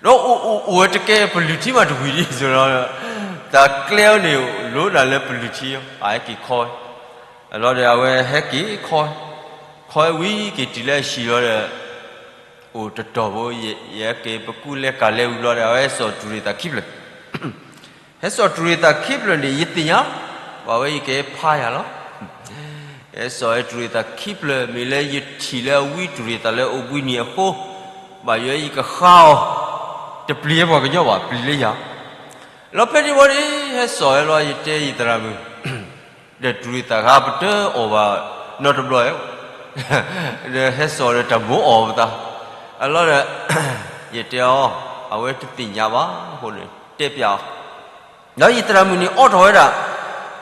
ဒီးအိၣ်အိၣ်အိၣ်ဝဲတကဲ ပလုၢ်ထံမးတဝံၤဒ်သိးလီၤ, တၢ်ကျဲအီၤန့ၣ် လိဒၣ်လၢပလုၢ်ထံအီၤ အဟဲက့ၤခီဝဲ, အလီၤဒီးအဝဲဟဲက့ၤခီဝဲ, ခီဝဲဝံၤက့ၤတုၤလၢအဟံၣ်လီၤဒီး, အိၣ်တတီၢ်ဖိ, ယဟဲက့ၤပကူလဲၤကၤလဲၤဝံၤလီၤဒီး အဝဲဟဲစိာ်တူၤရ့ၣ်သးခံဖျၢၣ် ဟဲစိာ်တူၤရ့ၣ်သးခံဖျၢၣ်န့ၣ် ယသ့ၣ်ညါ, ပှၤဝဲယကဟဲဖးယၤလီၤ. ဟဲစိာ်ဟဲတူၤရ့ၣ်သးခံဖျၢၣ် မ့ၢ်လၢယထံၣ်လၢအဝံတူၤရ့ၣ်သးလၢအိၣ်ဘှံးနံၤအဃိ, ဘၣ်ယွၤယကဃါအီၤ, တပျံၤပှၤကညီဘၣ် ပျံၤလၢယၤ, လီၤဖဲန့ၣ်ဝံၤန့ၣ် ဟဲစိာ်ဟဲလီၤ ယတဲယသရၣ်မုၣ် ဒီးတူၤရ့ၣ်သးခါပတအီၣ်ဘၣ်နီတဘျီ, ဒီးဟဲစိာ်ဒီးတၢ်မိၣ်အီၣ်ပသး, အလီၤဒီး, ယတဲအီၤ, အဝဲတသ့ၣ်ညါဘၣ်အဃိန့ၣ် တဲပျးအီၤ, ဒီးယသရၣ်မုၣ်န့ၣ်အိးထီၣ်ဝဲဒၣ်,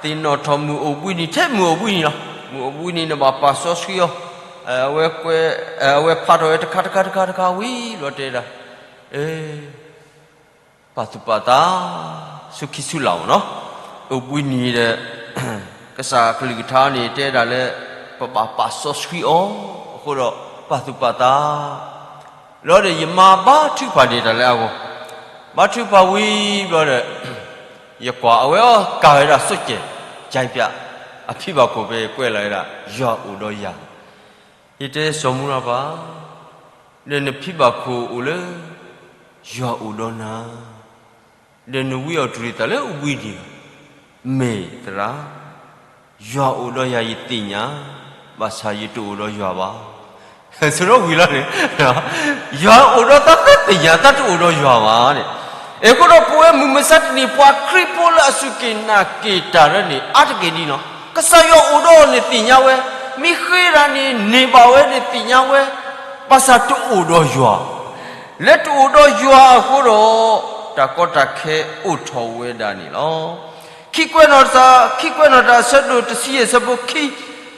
သ့ၣ်နီၣ်ထီၣ်မုၢ်အိၣ်ဘှံးနံၤ ထဲမုၢ်အိၣ်ဘှံးနံၤလီၤ, မုၢ်အိၣ်ဘှံးနံၤန့ၣ်ဘၣ်ပာ်စီဆှံအီၤ, အဝဲဖးထီၣ်ဝဲတခါတခါတခါတခါဝံၤဘျီတဲဒၣ်, ပာ်သူၣ်ပာ်သး, ဆူခံဆူလၢ်မးနီၤ, အိၣ်ဘှံးနံၤဒီး, ကစၢ်ကလုၢ်ကထါန့ၣ်တဲဒၣ်လၢ, ပဘၣ်ပာ်စီဆှံအီၤ, အဃိဒီးပာ်သူၣ်ပာ်သး, လီၤဒီးယမါဘါထုကဖၣ်န့ၣ်တၢ်လၢအဂီၢ်, ဘါထုကဖၣ်ဝံၤဘျီဒီး, ယကွၢ်အဝဲအီၤကၤဝဲဒၣ်ဆိကဲၣ်, ကၠဲးပၠး, အဖံဘၣ်ခိၣ်ဖဲကွဲးလီၤဝဲဒၣ်, ယွၤအိၣ်ဒီးယၤ, ယတဲစီၤမူရၤပၤ ဒီးနဖံဘၣ်ခိၣ်အိၣ်လၢ, ယွၤအိၣ်ဒီးနၤ, ဒီးနဝံအီၤတူၤရ့ၣ်သးလၢအိၣ်ဘှံးနံၤ, မ့ၢ်သရၣ်, ယွၤအိၣ်ဒီးယၤယသ့ၣ်ညါ, ဘၣ်ဆၣ်ယတအိၣ်ဒီးယွၤဘၣ်, ဆိဒီးဝံၤလီၤန့ၣ်, ယွၤအိၣ်ဒီးသးသ့ၣ်ညါ သးတအိၣ်ဒီးယွၤဘၣ်န့ၣ် အဃိဒီးပဝဲမုၢ်မဆါတနံၤ ပှၤခရံာ်ဖိလၢအစူၢ်က့ၤနာ်က့ၤတၢ်လၢန့ၣ် အါတက့ၢ်ဒ်နီၤ, ကစၢ်ယွၤအိၣ်ဒီးအီၤန့ၣ်သ့ၣ်ညါဝဲ, မ့ၢ်ဃ့တၢ်န့ၣ် န့ၢ်ဘၣ်ဝဲန့ၣ်သ့ၣ်ညါဝဲ, ဘၣ်ဆၣ်တအိၣ်ဒီးယွၤ, လၢတအိၣ်ဒီးယွၤအဃိဒီး တၢ်ကီတၢ်ခဲအိၣ်ထီၣ်ဝဲဒၣ်န့ၣ်လီၤ. ခံကွဲးနီၣ်တၢ်, ခံကွဲးနီၣ်တၢ်အဆၢဒိၣ်တဆံယဲၢ်အဆၢဖိခံ,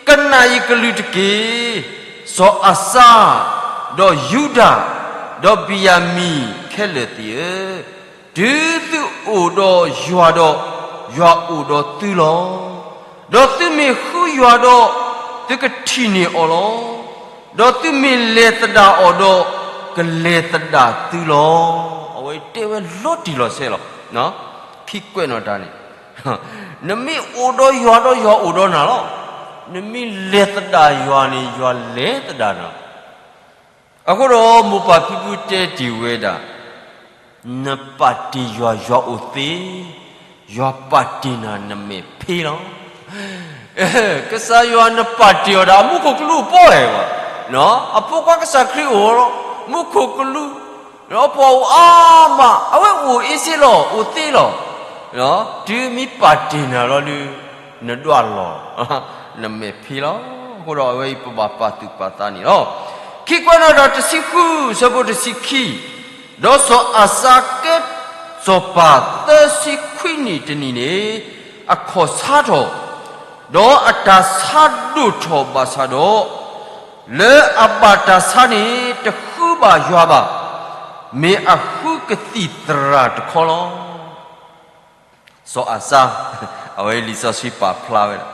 ကနၣ်ယကလုၢ်တက့ၢ်, စီၤအၤစါ, ဒီးယူဒၤ, ဒီးဘ့ၣ်ယၤမံၣ်ခဲလၢာ်သ့ၣ်ဧၢ, တုၤသုအိၣ်ဒီးယွၤဒီး, ယွၤအိၣ်ဒီးသုလီၤ. ဒီးသုမ့ၢ်ဃုယွၤဒီး, သုကထံၣ်န့ၢ်အီၤလီၤ. ဒီးသုမ့ၢ်လဲၤသဒၣ်အီၤဒီး, ကလဲၤသဒၣ်သုလီၤ. အဝဲတဲဝဲလီၤတံၢ်လီၤဆဲးလီၤ. ခံကွဲးနီၣ်တၢ်န့ၣ် နမ့ၢ်အိၣ်ဒီးယွၤဒီးယွၤအိၣ်ဒီးနၤလီၤ. နမ့ၢ်လဲၤသဒၣ်ယွၤန့ၣ် ယွၤလဲၤသဒၣ်နၤလီၤ. အဃိဒီးမိၢ်ပၢ်ဖံဖုတဲတ့ၢ်ဝဲဒၣ်, နပာ်တ့ၢ်ယွၤ ယွၤအိၣ်သ့, ယွၤပာ်တ့ၢ်နၤ နမဲာ်ဖ့လီၤ. ကစၢ်ယွၤနပာ်တ့ၢ်အီၤဒီး အမူခိၣ်ကလူးအပီၢ်ဝဲဘၣ်, အဖိခွါကစၢ်ခရံာ်အိၣ်လီၤ, မူခိၣ်ကလူး ဒီးပှၤအိၣ်အါမး, အဝဲအိၣ်အ့စ့လီၤ, အိၣ်သ့လီၤ. တုၤမ့ၢ်ပာ်တ့ၢ်နၤလီၤဒုး, နဒွးလီၤ, နမဲာ်ဖ့လီၤ. အဃိဒီးအဝဲအံၤပဘၣ်ပာ်သူၣ်ပာ်သးန့ၣ်လီၤ. ခံကွဲးနီၣ်တၢ်တဆံဃု အဆၢဖိတဆံခံ, ဒီးစီၤအၤစါကဲစီၤပၤသၢဆံခွံနံၣ်တနံၣ်န့ၣ်, အခီၣ်ဆါထီၣ်, ဒီးအတၢ်ဆါဒိၣ်ထီၣ်ဘၣ်ဆၣ်ဒီး လၢအဘၣ်တၢ်ဆါန့ၣ် တဃုဘၣ်ယွၤဘၣ်, မ့ၢ်အဃုကသံၣ်သရၣ်တခီလီၤ. စီၤအၤစါ, အဝဲလံာ်စီဆှံပာ်ဖျါဝဲဒၣ်,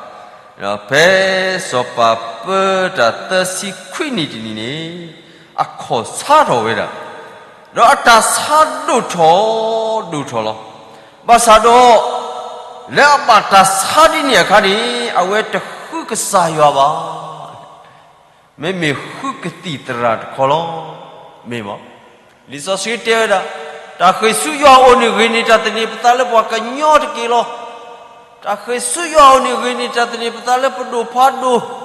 ဖဲစီၤပၤပၢတၢ်သၢဆံခွံနံၣ်တနံၣ်န့ၣ်, အခီၣ်ဆါထီၣ်ဝဲဒၣ်, ဒီးအတၢ်ဆါဒိၣ်ထီၣ်, ဒိၣ်ထီၣ်လီၤ. ဘၣ်ဆၣ်ဒီး လၢအဘၣ်တၢ်ဆါဒ်န့ၣ်အခါန့ၣ် အဝဲတဃုကစၢ်ယွၤဘၣ်. မ့မ့ၢ်ဃုကသံၣ်သရၣ်တခီလီၤ. မ့ၢ်မး, လံာ်စီဆှံတဲဝဲဒၣ်, တၢ်ဃ့ၢ်ဆူယွၤအအိၣ်န့ၣ် ဂ့ၤန့ၢ်တၢ်သန့ၤပသးလၢပှၤကညီတက့ၢ်လီၤ. တၢ်ဃ့ၢ်ဆူယွၤအအိၣ်န့ၣ် ဂ့ၤန့ၢ်တၢ်သန့ၤပသးလၢပဒိၣ်ဖးဒိၣ်,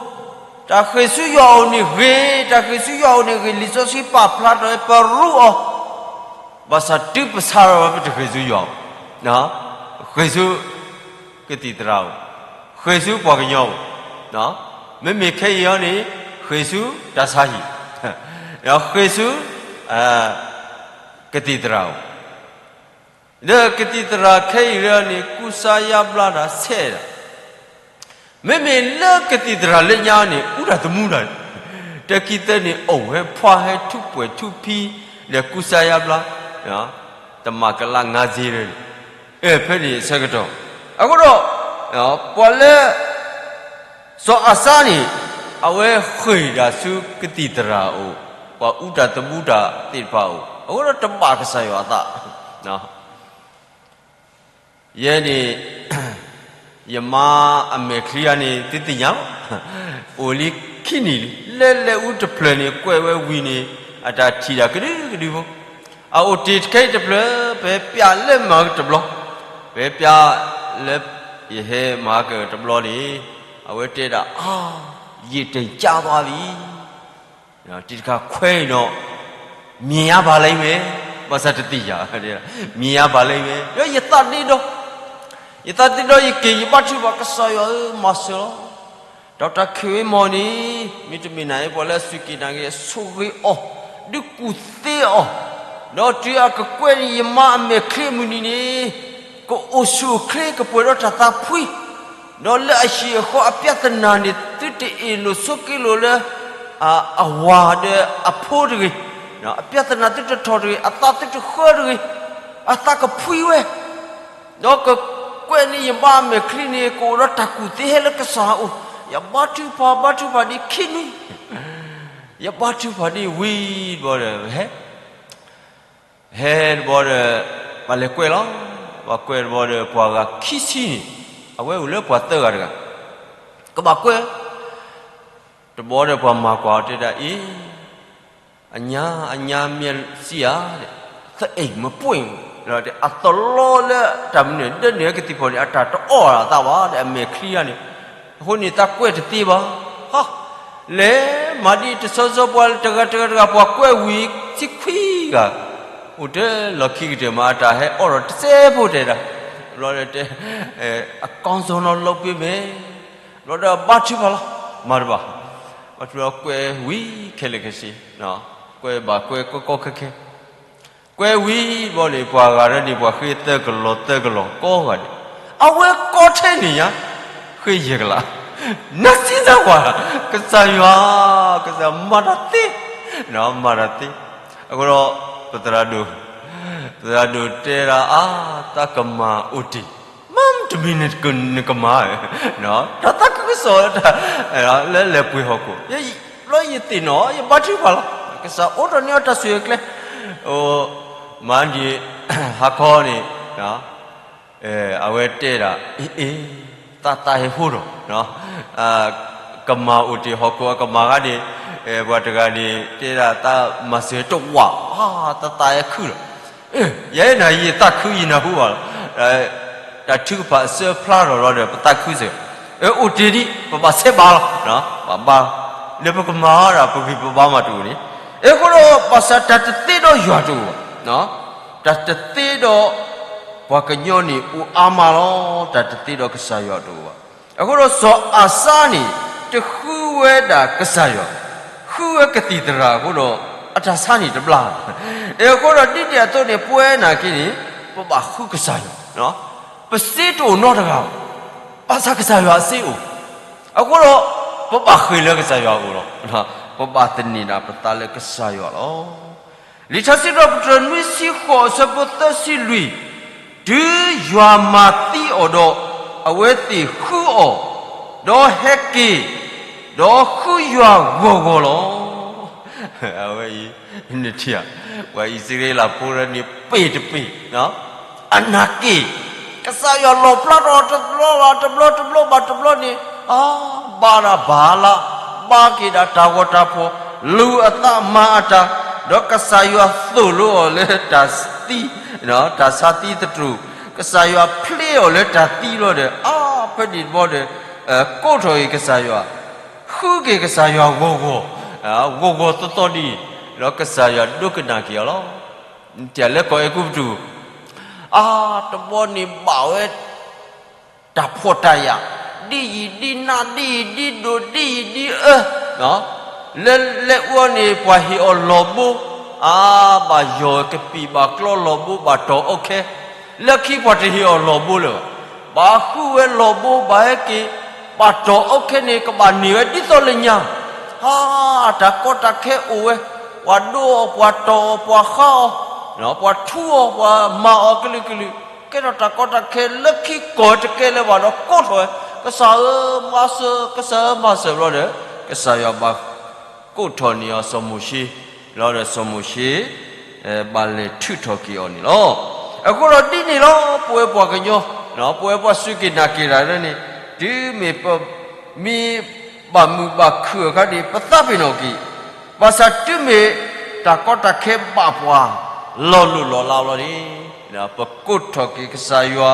တၢ်ဃ့ၢ်ဆူယွၤအအိၣ်န့ၣ်ဂ့ၤ, တၢ်ဃ့ၢ်ဆူယွၤအအိၣ်န့ၣ်ဂ့ၤ, လံာ်စီဆှံပာ်ဖျါထီၣ်ဝဲပရူးအီၤ, ဘၣ်ဆၣ်တုၤပဆါထီၣ်ဝဲ ပတဃ့ၢ်ဆူယွၤ, ဃ့ၢ်ဆူ ကသံၣ်သရၣ်အိၣ်, ဃ့ၢ်ဆူပှၤကညီအိၣ်, မ့မ့ၢ်ခဲအံၤအီၤန့ၣ် ဃ့ၢ်ဆူတၢ်ဆါဟံၣ်, ဃ့ၢ်ဆူ ကသံၣ်သရၣ်အိၣ်, ဒီးကသံၣ်သရၣ်ခဲအံၤန့ၣ် ကူစါယါဘျါတၢ်ဆဲးဒီး, မ့မ့ၢ်လၢကသံၣ်သရၣ်လၢညါန့ၣ် အူတၢ်သမူတၢ်, တခံသၢန့ၣ် အိၣ်ဝဲဖှါဟဲထူးပှဲၤထူးဖံး, ဒီးကူစါယါဘျါ, တမၤကလးငါးစ့န့ၣ်, ဖဲန့ၣ်အဆၢကတီၢ်, အဃိဒီး ပှၤလၢ စီၤအၤစါန့ၣ် အဝဲဃ့ၢ်တၢ်ဆူကသံၣ်သရၣ်အအိၣ်, ပှၤအူတၢ်သမူတၢ်သ့ၣ်တဖၣ်အအိၣ်, အဃိဒီးတဘၣ်ကစၢ်ယွၤအသး. ယဲန့ၣ် ယမါအမဲာ်ချံဂၤန့ၣ် သုသ့ၣ်ညါလီၤ, အိၣ်လံခံနံၣ်လံ, လၢလဲၤအူတဖျၢၣ်န့ၣ် ကွဲးဝဲဝံၤန့ၣ် အတၢ်ထံၣ်တၢ်ကဒုကဒုဖိ, အအိၣ်တ့ၢ်တခဲအံၤတဖျၢၣ် ပဟဲပျးလၢမၤကတဘျီ, ပဟဲပျးလၢယဟဲမၤကတဘျီန့ၣ်, အဝဲတဲဒၣ် အါ, ရေတိမ်ကျသွားပြီ. တံၢ်တခါခွဲအံၤနီၤ, မြင်ရပါလိမ့်မယ်, ဘၣ်ဆၣ်တသ့ၣ်ညါ, မြင်ရပါလိမ့်မယ်, ဒီးယသးဒ့ဒီ, ယသးဒ့ဒီ ယက့ၤ ယဘါထုကဖၣ် ကစၢ်ယွၤဧၢ မၤစၢၤလီၤ. ဒီးတၢ်ခံးဝဲမီၢ်န့ၣ် မ့တမ့ၢ်နၤအံၤ ပှၤလၢအစူၢ်က့ၤနာ်က့ၤ ဆိၣ်ဂ့ၤအီၤ, ဒုးကူၣ်သ့အီၤ, ဒီးတုၤအကကွဲးန့ၣ်ယမါအမဲာ်ချံအမုၢ်နံၤန့ၣ် ကအိၣ်ဆူၣ်အိၣ်ချ့ ကပှဲၤဒီးတၢ်သးဖှံ, ဒီးလၢအဟံၣ်အဃီအပြဿနာန့ၣ် သုတအ့ၣ်လိာ်ဆိးက့လိာ်လၢ အဝၤဒီးအဖိတဂ့ၤ, အပြဿနာသုတထီၣ်တဂ့ၤ, အသးသုတဃၢတဂ့ၤ, အသးကဖှံဝဲ, ဒီးကကွဲးန့ၢ်ယမါအမဲာ်ချံန့ၣ် ကအိၣ်ဒီးတၢ်ကူၣ်သ့ဟဲလၢကစၢ်အအိၣ်, ယဘါထုကဖၣ် ဘါထုကဖၣ်ဒ်ခံနွံ, ယဘါထုကဖၣ်ဒ်ဝံၤတဘျီဒီး ဟဲ ဟဲတဘျီဒီး ပှၤလဲၤကွဲးလီၤ, ပှၤကွဲးတဘျီဒီး ပှၤဂၤခံဆံန့ၣ် အဝဲအိၣ်လၢပှၤသၢဂၤတဂၤ, ကဘၣ်ကွဲး, တဘျီဒီးပှၤမၤကွၢ်အီၤတဲဒၣ်အံၤ အညါ အညါမျက်စိဧါ, သအိမ်မပွင့်ဘူး, အသလီလၢတၢ်မနုၤ ဒၢနုာ်ကသံၣ်ဖီၣ်န့ၣ် အတၢ်တအီၣ်အသးဘၣ်ဒီး အမဲာ်ချံဂၤန့ၣ်, အဃိန့ၣ် သးကွဲးတသ့ဘၣ်, ဟါ, လဲၤမၤဒ်တဆီဆီ ပှၤတဂၤတဂၤတဂၤ ပှၤကွဲးဝံၤဆံခွံဂၤ အိၣ်တ့ၢ်လီၢ်ခံကတၢၢ်မး အတၢ်ဟဲအီၣ်ထီၣ်တစဲးဖိတဲဒၣ်, ဘျီဒီးတဲ အကောင်းဆုံးတော့လုပ်ပေးမယ်, ဘျီဒီးဘါထုကဖၣ်လီၤ, မၤတဘၣ်, ဘါထုကဖၣ်ကွဲးဝံၤခဲလၢာ်ခဲဆ့, ကွဲးဘၣ်ကွဲးကီကီခဲခဲ, ကွဲးဝံၤဘျီန့ၣ် ပှၤဂၤဒၣ်န့ၣ် ပှၤဃ့သၢကလီၤသၢကလီၤကိးဂၤဒဲး, အဝဲကိးထဲန့ၣ်ညါ ဃ့ယဲၢ်ကလး, နစံးစၢ်ပှၤ, ကစၢ်ယွၤ, ကစၢ်မၤတၢ်သ့, မၤတၢ်သ့, အဃိဒီး ပသရၣ်ဒိၣ်, ပသရၣ်ဒိၣ်တဲဒၣ် အါ, တၢ်ကမၤအိၣ်တ့ၢ်, မ့ၢ်တမံၤနကမၤ, တၢ်သးခုကစီၣ် လၢလဲၤပှ့ၤဟီၣ်ခိၣ်, ဘျီယသ့ၣ်နီၣ် ယဘါထုကဖၣ်လီၤ, ကစၢ်အိးထီၣ်န့ၢ်အီၤတၢ်ဆိၣ်ဂ့ၤကျဲ, မၤဒံး ဟါခီန့ၣ် အဝဲတဲဒၣ် အ့ အ့ သးသးဟဲဟိထီၣ်, ကမၤအိၣ်တ့ၢ်ဟီၣ်ခိၣ်အကမၤဂၤန့ၣ်, ပှၤတဂၤန့ၣ် တဲဒၣ်တၢ်မၤစၢၤတဝာ်, သးသးဟဲခုထီၣ်, ယဲနၤယသးခုယနၢ်ဟူဘၣ်လီၤ, တၢ်ထုကဖၣ်အစၢဖျါထီၣ်လီၤဒီး ပသးခုစၢၤ, အိၣ်တ့ၢ်ဒံး ပဘၣ်ဆဲးဘါလီၤ, ဘၣ်ဘါ, လၢပကမၤအီၤဒၣ် ပဂံၢ်ပဘါမးတအိၣ်န့ၣ်, အဃိဒီးဘၣ်ဆၣ်တၢ်တသ့ဒီးယွၤတအိၣ်ဘၣ် တၢ်တသ့ဒီးပှၤကညီန့ၣ်အိၣ်အါမးလီၤ, တၢ်တသ့ဒီးကစၢ်ယွၤတအိၣ်ဘၣ်. အဃိဒီးစီၤအၤစါန့ၣ် တဃုဝဲဒၣ်ကစၢ်ယွၤ, ဃုဝဲကသံၣ်သရၣ်အဃိဒီး အတၢ်ဆါန့ၣ်တဘျါ, အဃိဒီးဒ်န့ၣ်အသိးန့ၣ် ပဝဲနာ်က့န့ၣ် ပဘၣ်ဃုကစၢ်ယွၤ, ပစ့တအိၣ်နီတဂၤဘၣ်, ဘၣ်ဆၣ်ကစၢ်ယွၤအစ့အိၣ်, အဃိဒီး ပဘၣ်ဃ့ၢ်လၢကစၢ်ယွၤအအိၣ်လီၤ. ပဘၣ်သန့ၤဒၣ်ပသးလၢကစၢ်ယွၤလီၤ. လံာ်ထါစံးထီၣ်ပတြၢၤနွံဆံဃိးအဆၢဖိသၢဆံလွံၢ်, တုၤယွၤမၤသံအီၤဒီး အဝဲသ့ၣ်ဃုအီၤ, ဒီးဟဲက့ၤ, ဒီးဃုယွၤဂီၤဂီၤလီၤ. အဝဲအံၤ နထံၣ်ဧါ, ပှၤအံၣ်စရ့လးဖိန့ၣ် ပ့ၢ်တပ့ၢ် အနၢ်က့ၣ်, ကစၢ်ယွၤလီၣ်ဖျါထီၣ်တဘျီဘၣ်တဘျီ တဘျီဘၣ်တဘျီန့ၣ်, အါ, ဘါဒၣ်ဘၤလး, ဘါက့ၤဒၣ်တၢ်ဂီၤတၢ်ဖီၣ်, လူၤအသးမၤအတၢ်, ဒီးကစၢ်ယွၤသိၣ်လိအီၤလၢတၢ်သံ, တၢ်ဆါသံသတြိာ်, ကစၢ်ယွၤဖျ့အီၤလၢတၢ်သံလီၤဒီး အါ, ဖဲန့ၣ်တဘျီဒီး ကိးထီၣ်က့ၤကစၢ်ယွၤ, ဃုက့ၤကစၢ်ယွၤဂီၤဂီၤ, ဂီၤဂီၤသီသီဒ်အံၤ, ဒီးကစၢ်ယွၤဒိကနၣ်က့ၤအီၤလီၤ. တၢ်လၢကီၢ်အဲၤကူပတူး, အါ, တဘျီန့ၣ်ဘၣ်ဝဲ တၢ်ဖှီၣ်တၢ်ယာ်, ဒ်ယံာ်ဒ်နး ဒ်ယံာ်ဒ်ဒိၣ် ဒ်ယံာ်ဒ်အၢ, လၢလဲၤအူအီၤန့ၣ် ပှၤဟ့ၣ်အီၤလီၢ်ဘိ, အါ, ဘၣ်ယီၢ်ကပံာ်ဘၣ်ကျီလီၢ်ဘိ ဘၣ်တီၢ်အီၣ်ခဲ, လၢခံပှၤတဟ့ၣ်အီၤလီၢ်ဘိလၢၤဘၣ်, ဘၣ်ဃုဝဲလီၢ်ဘိ ဘၣ်ဟဲက့ၤ, ဘၣ်တီၢ်အီၣ်ခဲန့ၣ် ကဘၣ်န့ၢ်ဝဲဒ်သိးလၢညါ, အါ, တၢ်ကီတၢ်ခဲအိၣ်ဝဲ, ပှၤဒိအီၤ ပှၤတီၢ်အီၤ ပှၤဃါအီၤ, ပှၤထူအီၤ ပှၤမၤအီၤကလုာ်ကလုာ်, ကဲထီၣ်တၢ်ကီတၢ်ခဲလၢခံကီၢ်တကဲလၢၤဘၣ်ဒီးကိးထီၣ်ဝဲ, ကစၢ်ဧၢ, မၤစၢၤ, ကစၢ်ဧၢ, မၤစၢၤဘျီဒီး, ကစၢ်ယွၤဘၣ်ကိးထီၣ်န့ၢ်အီၤစီၤမိၤၡ့, ဘျီဒီးစီၤမိၤၡ့ ဘၣ်လဲၤထုးထီၣ်က့ၤအီၤန့ၣ်လီၤ. အဃိဒီးဒ်န့ၣ်လီၤ ပဝဲပှၤကညီ, ပဝဲပှၤစူၢ်က့ၤနာ်က့ၤတၢ်လၢန့ၣ်, တုၤမ့ၢ်ပမ့ၢ်ဘၣ်မုာ်ဘၣ်ခုၣ်အခါန့ၣ် ပသးပ့ၤနီၣ်က့ၤ, ဘၣ်ဆၣ်တုၤမ့ၢ်တၢ်ကီတၢ်ခဲဘၣ်ပှၤ လီၤလိၢ်လီၤလးလီၤန့ၣ်, ပကိးထီၣ်က့ၤကစၢ်ယွၤ,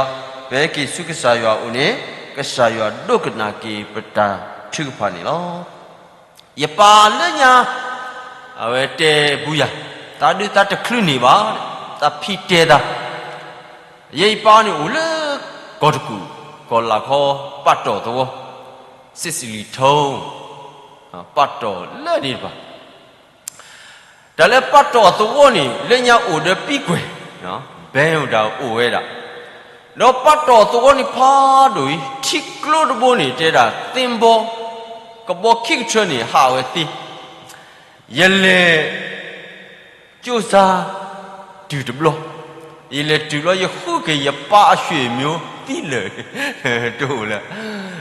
ပဟဲက့ၤဆူကစၢ်ယွၤအအိၣ်န့ၣ်, ကစၢ်ယွၤဒိကနၣ်က့ၤပတၢ်ထုကဖၣ်န့ၣ်လီၤ. ယပၢ်လၢညါ, အဝဲတဲဘူးယၤ, သးဒုးသးတချုးန့ၢ်ဘၣ်, သးဖံတဲသး, ယဲယပၢ်န့ၣ်အိၣ်လၢကီၢ်တကူၣ်, ကီၢ်လၢ်ခီပာ်တီၢ်သဝီ, စစ်စလံထိန်း, ပာ်တီၢ်လၢန့ၣ်တဖၣ် တၢ်လၢပာ်တီၢ်သဝီန့ၣ် လၢညါအိၣ်ဒီးပံကွဲၢ်, ဘဲအိၣ်ဒၣ်အိၣ်ဝဲဒၣ်, ဒီးပာ်တီၢ်သဝီန့ၣ်ဖးဒိၣ်အံၤ ထံကျိတဘိန့ၣ် တဲဒၣ်သ့ဘီ, ကဘီခံကထၢန့ၣ် ဟးဝဲသ့, ယလဲၤ ကၠိစါ တုၤတဘျီ, ယလဲၤတုၤဘျီ ယဃုက့ၤယပၢ်အဆွေမျိုးသံလၢာ် တအိၣ်လၢၤ,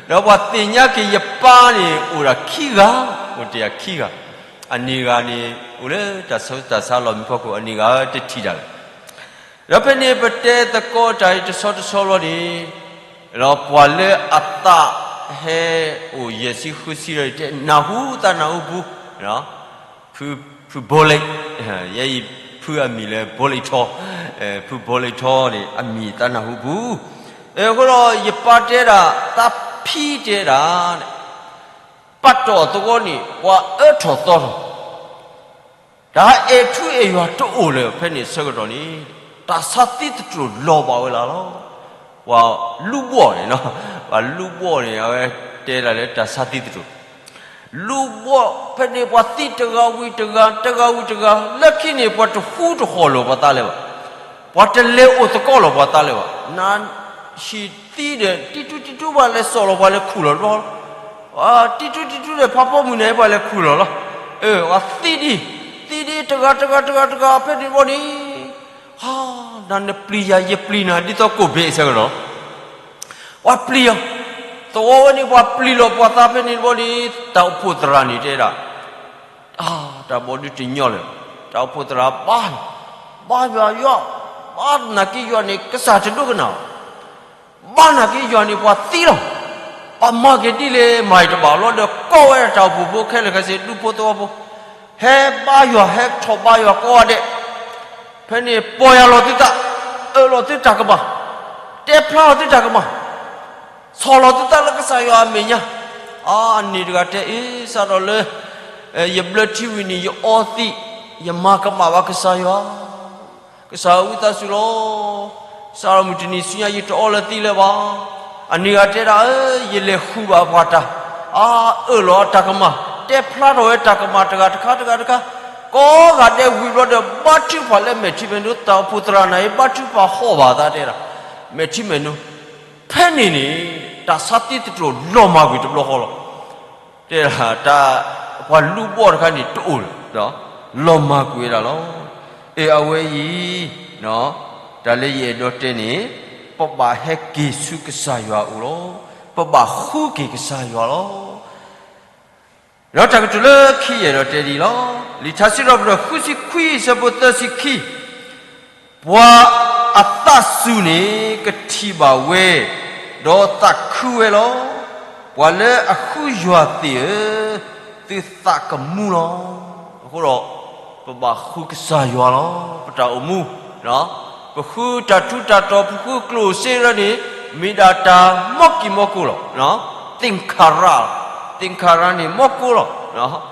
ဒီးပှၤသ့ၣ်ညါက့ၤယပၢ်န့ၣ် အိၣ်ဒၣ်ခံဂၤ, အိၣ်တ့ၢ်ခံဂၤ, အနံၤဂၤန့ၣ် အိၣ်လၢတၢ်ဆၢတၢ်ဆါလီၢ်မံဖီခိၣ် အနံၤဂၤတထံၣ်တၢ်လၢၤ, ဒီးဖဲန့ၣ်ပတဲသကိးတၢ်အံၤတဆီတဆီလီၤန့ၣ်, ဒီးပှၤလၢအသးဟဲအိၣ်ယဲၢ်ဆံဃုဆံလီၤန့ၣ် တဲနၢ်ဟူသးနၢ်ဟူပူၤ, ဖု, ဖုဘိလ့, ယဲအံၤဖုအမံၤလၢဘိလ့ထီ, ဖုဘိလ့ထီန့ၣ် အမံၤသးနၢ်ဟူပူၤ, အဃိဒီး ယပၢ်တဲဒၣ် သးဖံတဲဒၣ်, ပာ်တီၢ်သဝီန့ၣ် ပှၤအၢထီၣ်သီထီၣ်, တၢ် တၢ်အဲၣ်ထူအဲၣ်ယွၤတအိၣ်လၢၤ ဖဲန့ၣ်ဆၢကတီၢ်န့ၣ် တၢ်ဆါသံသတြိာ်လီၤဘၣ်ဝဲလၢ်လီၤ. ပှၤလူၢ်ဘီၣ်န့ၣ်, ပှၤလူၢ်ဘီၣ်န့ၣ် အဝဲတဲဒၣ်လၢတၢ်ဆါသံသတြိာ် လူၢ်ဘီၣ်ဖဲန့ၣ် ပှၤသံတဂၤဝံၤတဂၤ, တဂၤဝံၤတဂၤ, လၢခံန့ၣ် ပှၤတဟူတဃီၣ်လီၤပှၤသးလၢၤဘၣ်. ပှၤတလဲၤအိၣ်သကိးလီၤပှၤသးလၢၤဘၣ်. နဟံၣ်သံဒီး တံတူတံတူ ပှၤလဲၤစိာ်လီၤပှၤလဲၤခူၣ်လီၤဘျီလီၤ. တံတူတံတူဒီး ဖးဖီမုၢ်န့ၣ် ပှၤလဲၤခူၣ်လီၤလီၤ. အဝဲသံဒံး, သံဒံးတဂၤတဂၤတဂၤတဂၤ ဖဲန့ၣ်ဘီန့ၣ်, နနပျံၤယၤ ယပျံၤနၤ ဒ်သိးကိၣ်ဘ့အဆၢကတီၢ် ပှၤပျံၤအီၤ, သဝီဝဲန့ၣ် ပှၤပျံၤလီၤပှၤသးဖဲန့ၣ်တဘျီန့ၣ် တၢ်အိၣ်ဖှိၣ်သရၣ်န့ၣ်တဲဒၣ်, တၢ်ဘီဒုတညီလၢၤ, တၢ်အိၣ်ဖှိၣ်သရၣ်ဘါ, ဘါယွၤယွၤ, ဘါနာ်က့ယွၤန့ၣ် ကစၢ်တဒိကနၣ်ဘၣ်, ဘါနာ်က့ယွၤန့ၣ် ပှၤသံလီၤ, ပမၤက့ၤဒ်လဲၣ်မၤအံၤတဘၣ်လီၤဒီး ကိးဝဲဒၣ်တၢ်အိၣ်ဖှိၣ်ဖိခဲလၢာ်ခဲဆ့ ဒူဖိသဝီဖိ ဟဲဘါယွၤ ဟဲထီၣ်ဘါယွၤကိးဂၤဒဲး, ဖဲန့ၣ်ပီၢ်ယၢ်လီၤသုသး, အၢၣ်လီၤသုတၢ်ကမၣ်, တဲဖျါလီၤသုတၢ်ကမၣ်, ဆီၣ်လီၤသုသးလၢကစၢ်ယွၤအမဲာ်ညါ, အန့ၣ်တဂၤတဲအ့ စးထီၣ်လၢ ယဘျၢထံဝံၤန့ၣ် ယအီသံး, ယမၤကမၣ်ဘၣ်ကစၢ်ယွၤ, ကစၢ်ဧၢ ဝံသးစူၤလီၤ. စးထီၣ်မုၢ်တနံၤဆူညါ ယတအီလၢသံးလၢၤဘၣ်. အန့ၣ်ဂၤတဲဒၣ်ဧၢ, ယလဲၤဃုာ်ဘၣ်ပှၤတၢ်, အအၢၣ်လီၤအတၢ်ကမၣ်, တဲဖျါထီၣ်ဝဲတၢ်ကမၣ်တဂၤတခါတဂၤတခါ, ကိးဂၤဒဲးဝံၤဘျီဒီး ဘါထုကဖၣ်လၢမဲာ်ထံမဲာ်နိ, တၢ်အိၣ်ဖှိၣ်သရၣ်နၤအံၤ ဘါထုကဖၣ်ဟီၣ်ဘၣ်သးတဲဒၣ်, မဲာ်ထံမဲာ်နိ, ဖဲန့ၣ်န့ၣ် တၢ်ဆါသံသတြိာ်လီၤမၢ်ကွံာ်တဘျီဃီလီၤ. တဲဒၣ်တၢ်, ပှၤလူၢ်ဘီၣ်တခါန့ၣ်တအိၣ်လၢၤ, လီၤမၢ်ကွံာ်ဝဲဒၣ်လီၤ. အဝဲအံၤ, တၢ်လၢယအဲၣ်ဒိးတဲန့ၣ်, ပဘၣ်ဟဲက့ၤဆူကစၢ်ယွၤအအိၣ်လီၤ. ပဘၣ်ဃုက့ၤကစၢ်ယွၤလီၤ. ဒီးတၢ်ကတိၤလၢခံယအဲၣ်ဒိးတဲဒ်အံၤလီၤ. လံာ်ထါစံးထီၣ်ပတြၢၤဃုဆံခွံ အဆၢဖိသၢဆံခံ ပှၤအသးစူၤန့ၣ် ကထံၣ်ဘၣ်ဝဲ, ဒီးသးခုဝဲလီၤ. ပှၤလၢအဃုယွၤသ့ၣ်ဧၢ, သုသးကမူလီၤ. အဃိဒီး, ပဘၣ်ဃုကစၢ်ယွၤလီၤ. ပတၢ်အိၣ်မူ, ပဃုတၢ်ထူးတၢ်တီၤ ပဃုကျိၣ်စ့လၢန့ၣ်, မ့ၢ်ဒၣ်တၢ်မီၢ်ကံၢ်မီၢ်ကိၢ်လီၤ. သင်္ခါရ, သင်္ခါရန့ၣ်မီၢ်ကိၢ်လီၤ.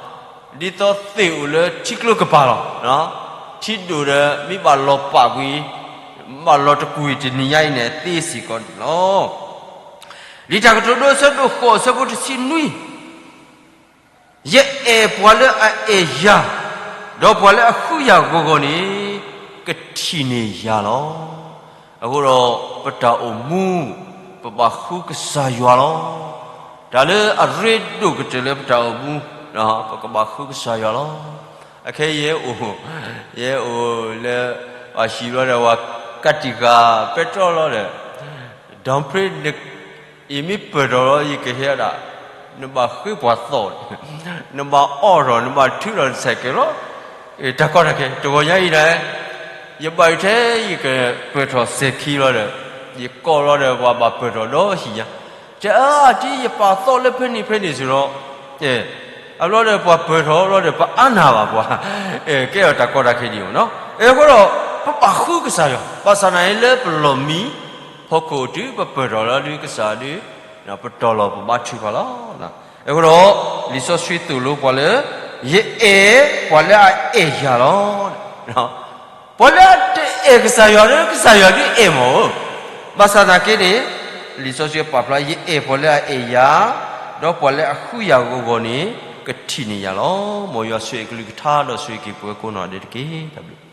ဒ်သိးသ့ၣ်အိၣ်လၢထံကျိကပၤလီၤ. ထံဒိၣ်ဒီးမ့ၢ်ဘၣ်လီၤပာ်ကွံာ်, ဘၣ်လီၤတကွံာ်တနံၤညါအံၤန့ၣ် သ့စ့ၢ်ကီးန့ၣ်လီၤ. လံာ်တၢ်ကတိၤဒိ အဆၢဒိၣ်ဃိး အဆၢဖိတဆံနွံ, ယအဲၣ်ပှၤလၢအအဲၣ်ယၤ, ဒီးပှၤလၢအဃုယၤဂီၤဂီၤန့ၣ်, ကထံၣ်န့ၢ်ယၤလီၤ. အဃိဒီးပတၢ်အိၣ်မူ, ပဘၣ်ဃုကစၢ်ယွၤလီၤ. တၢ်လၢအရ့ဒိၣ်ကတၢၢ်လၢပတၢ်အိၣ်မူ, ပကဘၣ်ဃုကစၢ်ယွၤလီၤ. အခဲယဲအိၣ်, ယဲအိၣ်လၢ, ပှၤဟံၣ်ဘျီဒီး ပှၤကးတံာ်ဃာ်ပဲတြီလီၤဒီး, ဒီဖရ့, ယမ့ၢ်ပၢၢ်ထီၣ်လီၤ ယကဟဲဒၣ်, နဘၣ်ဃ့ပှၤသီၣ်, နဘၣ်အီၣ်ထီၣ် နဘၣ်ထုးထီၣ်နဆဲးကဲးလီၤ. တၢ်ကီတၢ်ခဲ တဂီၤညါအံၤဒၣ်, ယဘၣ်ယထဲ ယကပၢၢ်ထီၣ်စဲၤခံလီၤဒီး, ယကိးလီၤဒီး ပှၤဘၣ်ပၢၢ်ထီၣ်ဒီးဟံၣ်ညါ, တဲအါတံ ယပာ်သီၣ်လၢဖဲန့ၣ်ဖဲန့ၣ်စ့ၢ်ဒီး, အဘျီဒီးပှၤပၢၢ်ထီၣ်လီၤဒီး ပအါနၢ်ဘၣ်ပှၤ, ကဲထီၣ်တၢ်ကီတၢ်ခဲဒ်အံၤမ့ၢ်နီၤ. အဃိဒီး, ပဘၣ်ဃုကစၢ်ယွၤ, ဘၣ်ဆၣ်နာ်အံၤလၢပလီၢ်မံ, ဖီခိၣ်တုၤပပၢၢ်ထီၣ်လီၤဒုးကစၢ်ဒုး, ပတီၢ်လီၤပဘါထုကဖၣ်လီၤ. အဃိဒီး, လံာ်စီဆှံသိၣ်လိပှၤလၢ, ယအဲၣ်ပှၤလၢအအဲၣ်ယၤလီၤ. ပှၤလၢအတအဲၣ်ကစၢ်ယွၤဒီး ကစၢ်ယွၤဒုးအဲၣ်မ့ၢ်ဧိၤ, ဘၣ်ဆၣ်သနာ်က့န့ၣ်, လံာ်စီဆှံပာ်ဖျါ ယအဲၣ်ပှၤလၢအအဲၣ်ယၤ, ဒီးပှၤလၢအဃုယၤဂီၤဂီၤန့ၣ်, ကထံၣ်န့ၢ်ယၤလီၤ. မ်ယွၤဆိၣ်ဂ့ၤအကလုၢ်ကထါဒီးဆိၣ်ဂ့ၤက့ၤပဝဲကိးနီၢ်ဒဲးတက့ၢ်. တၢ်ဘျုး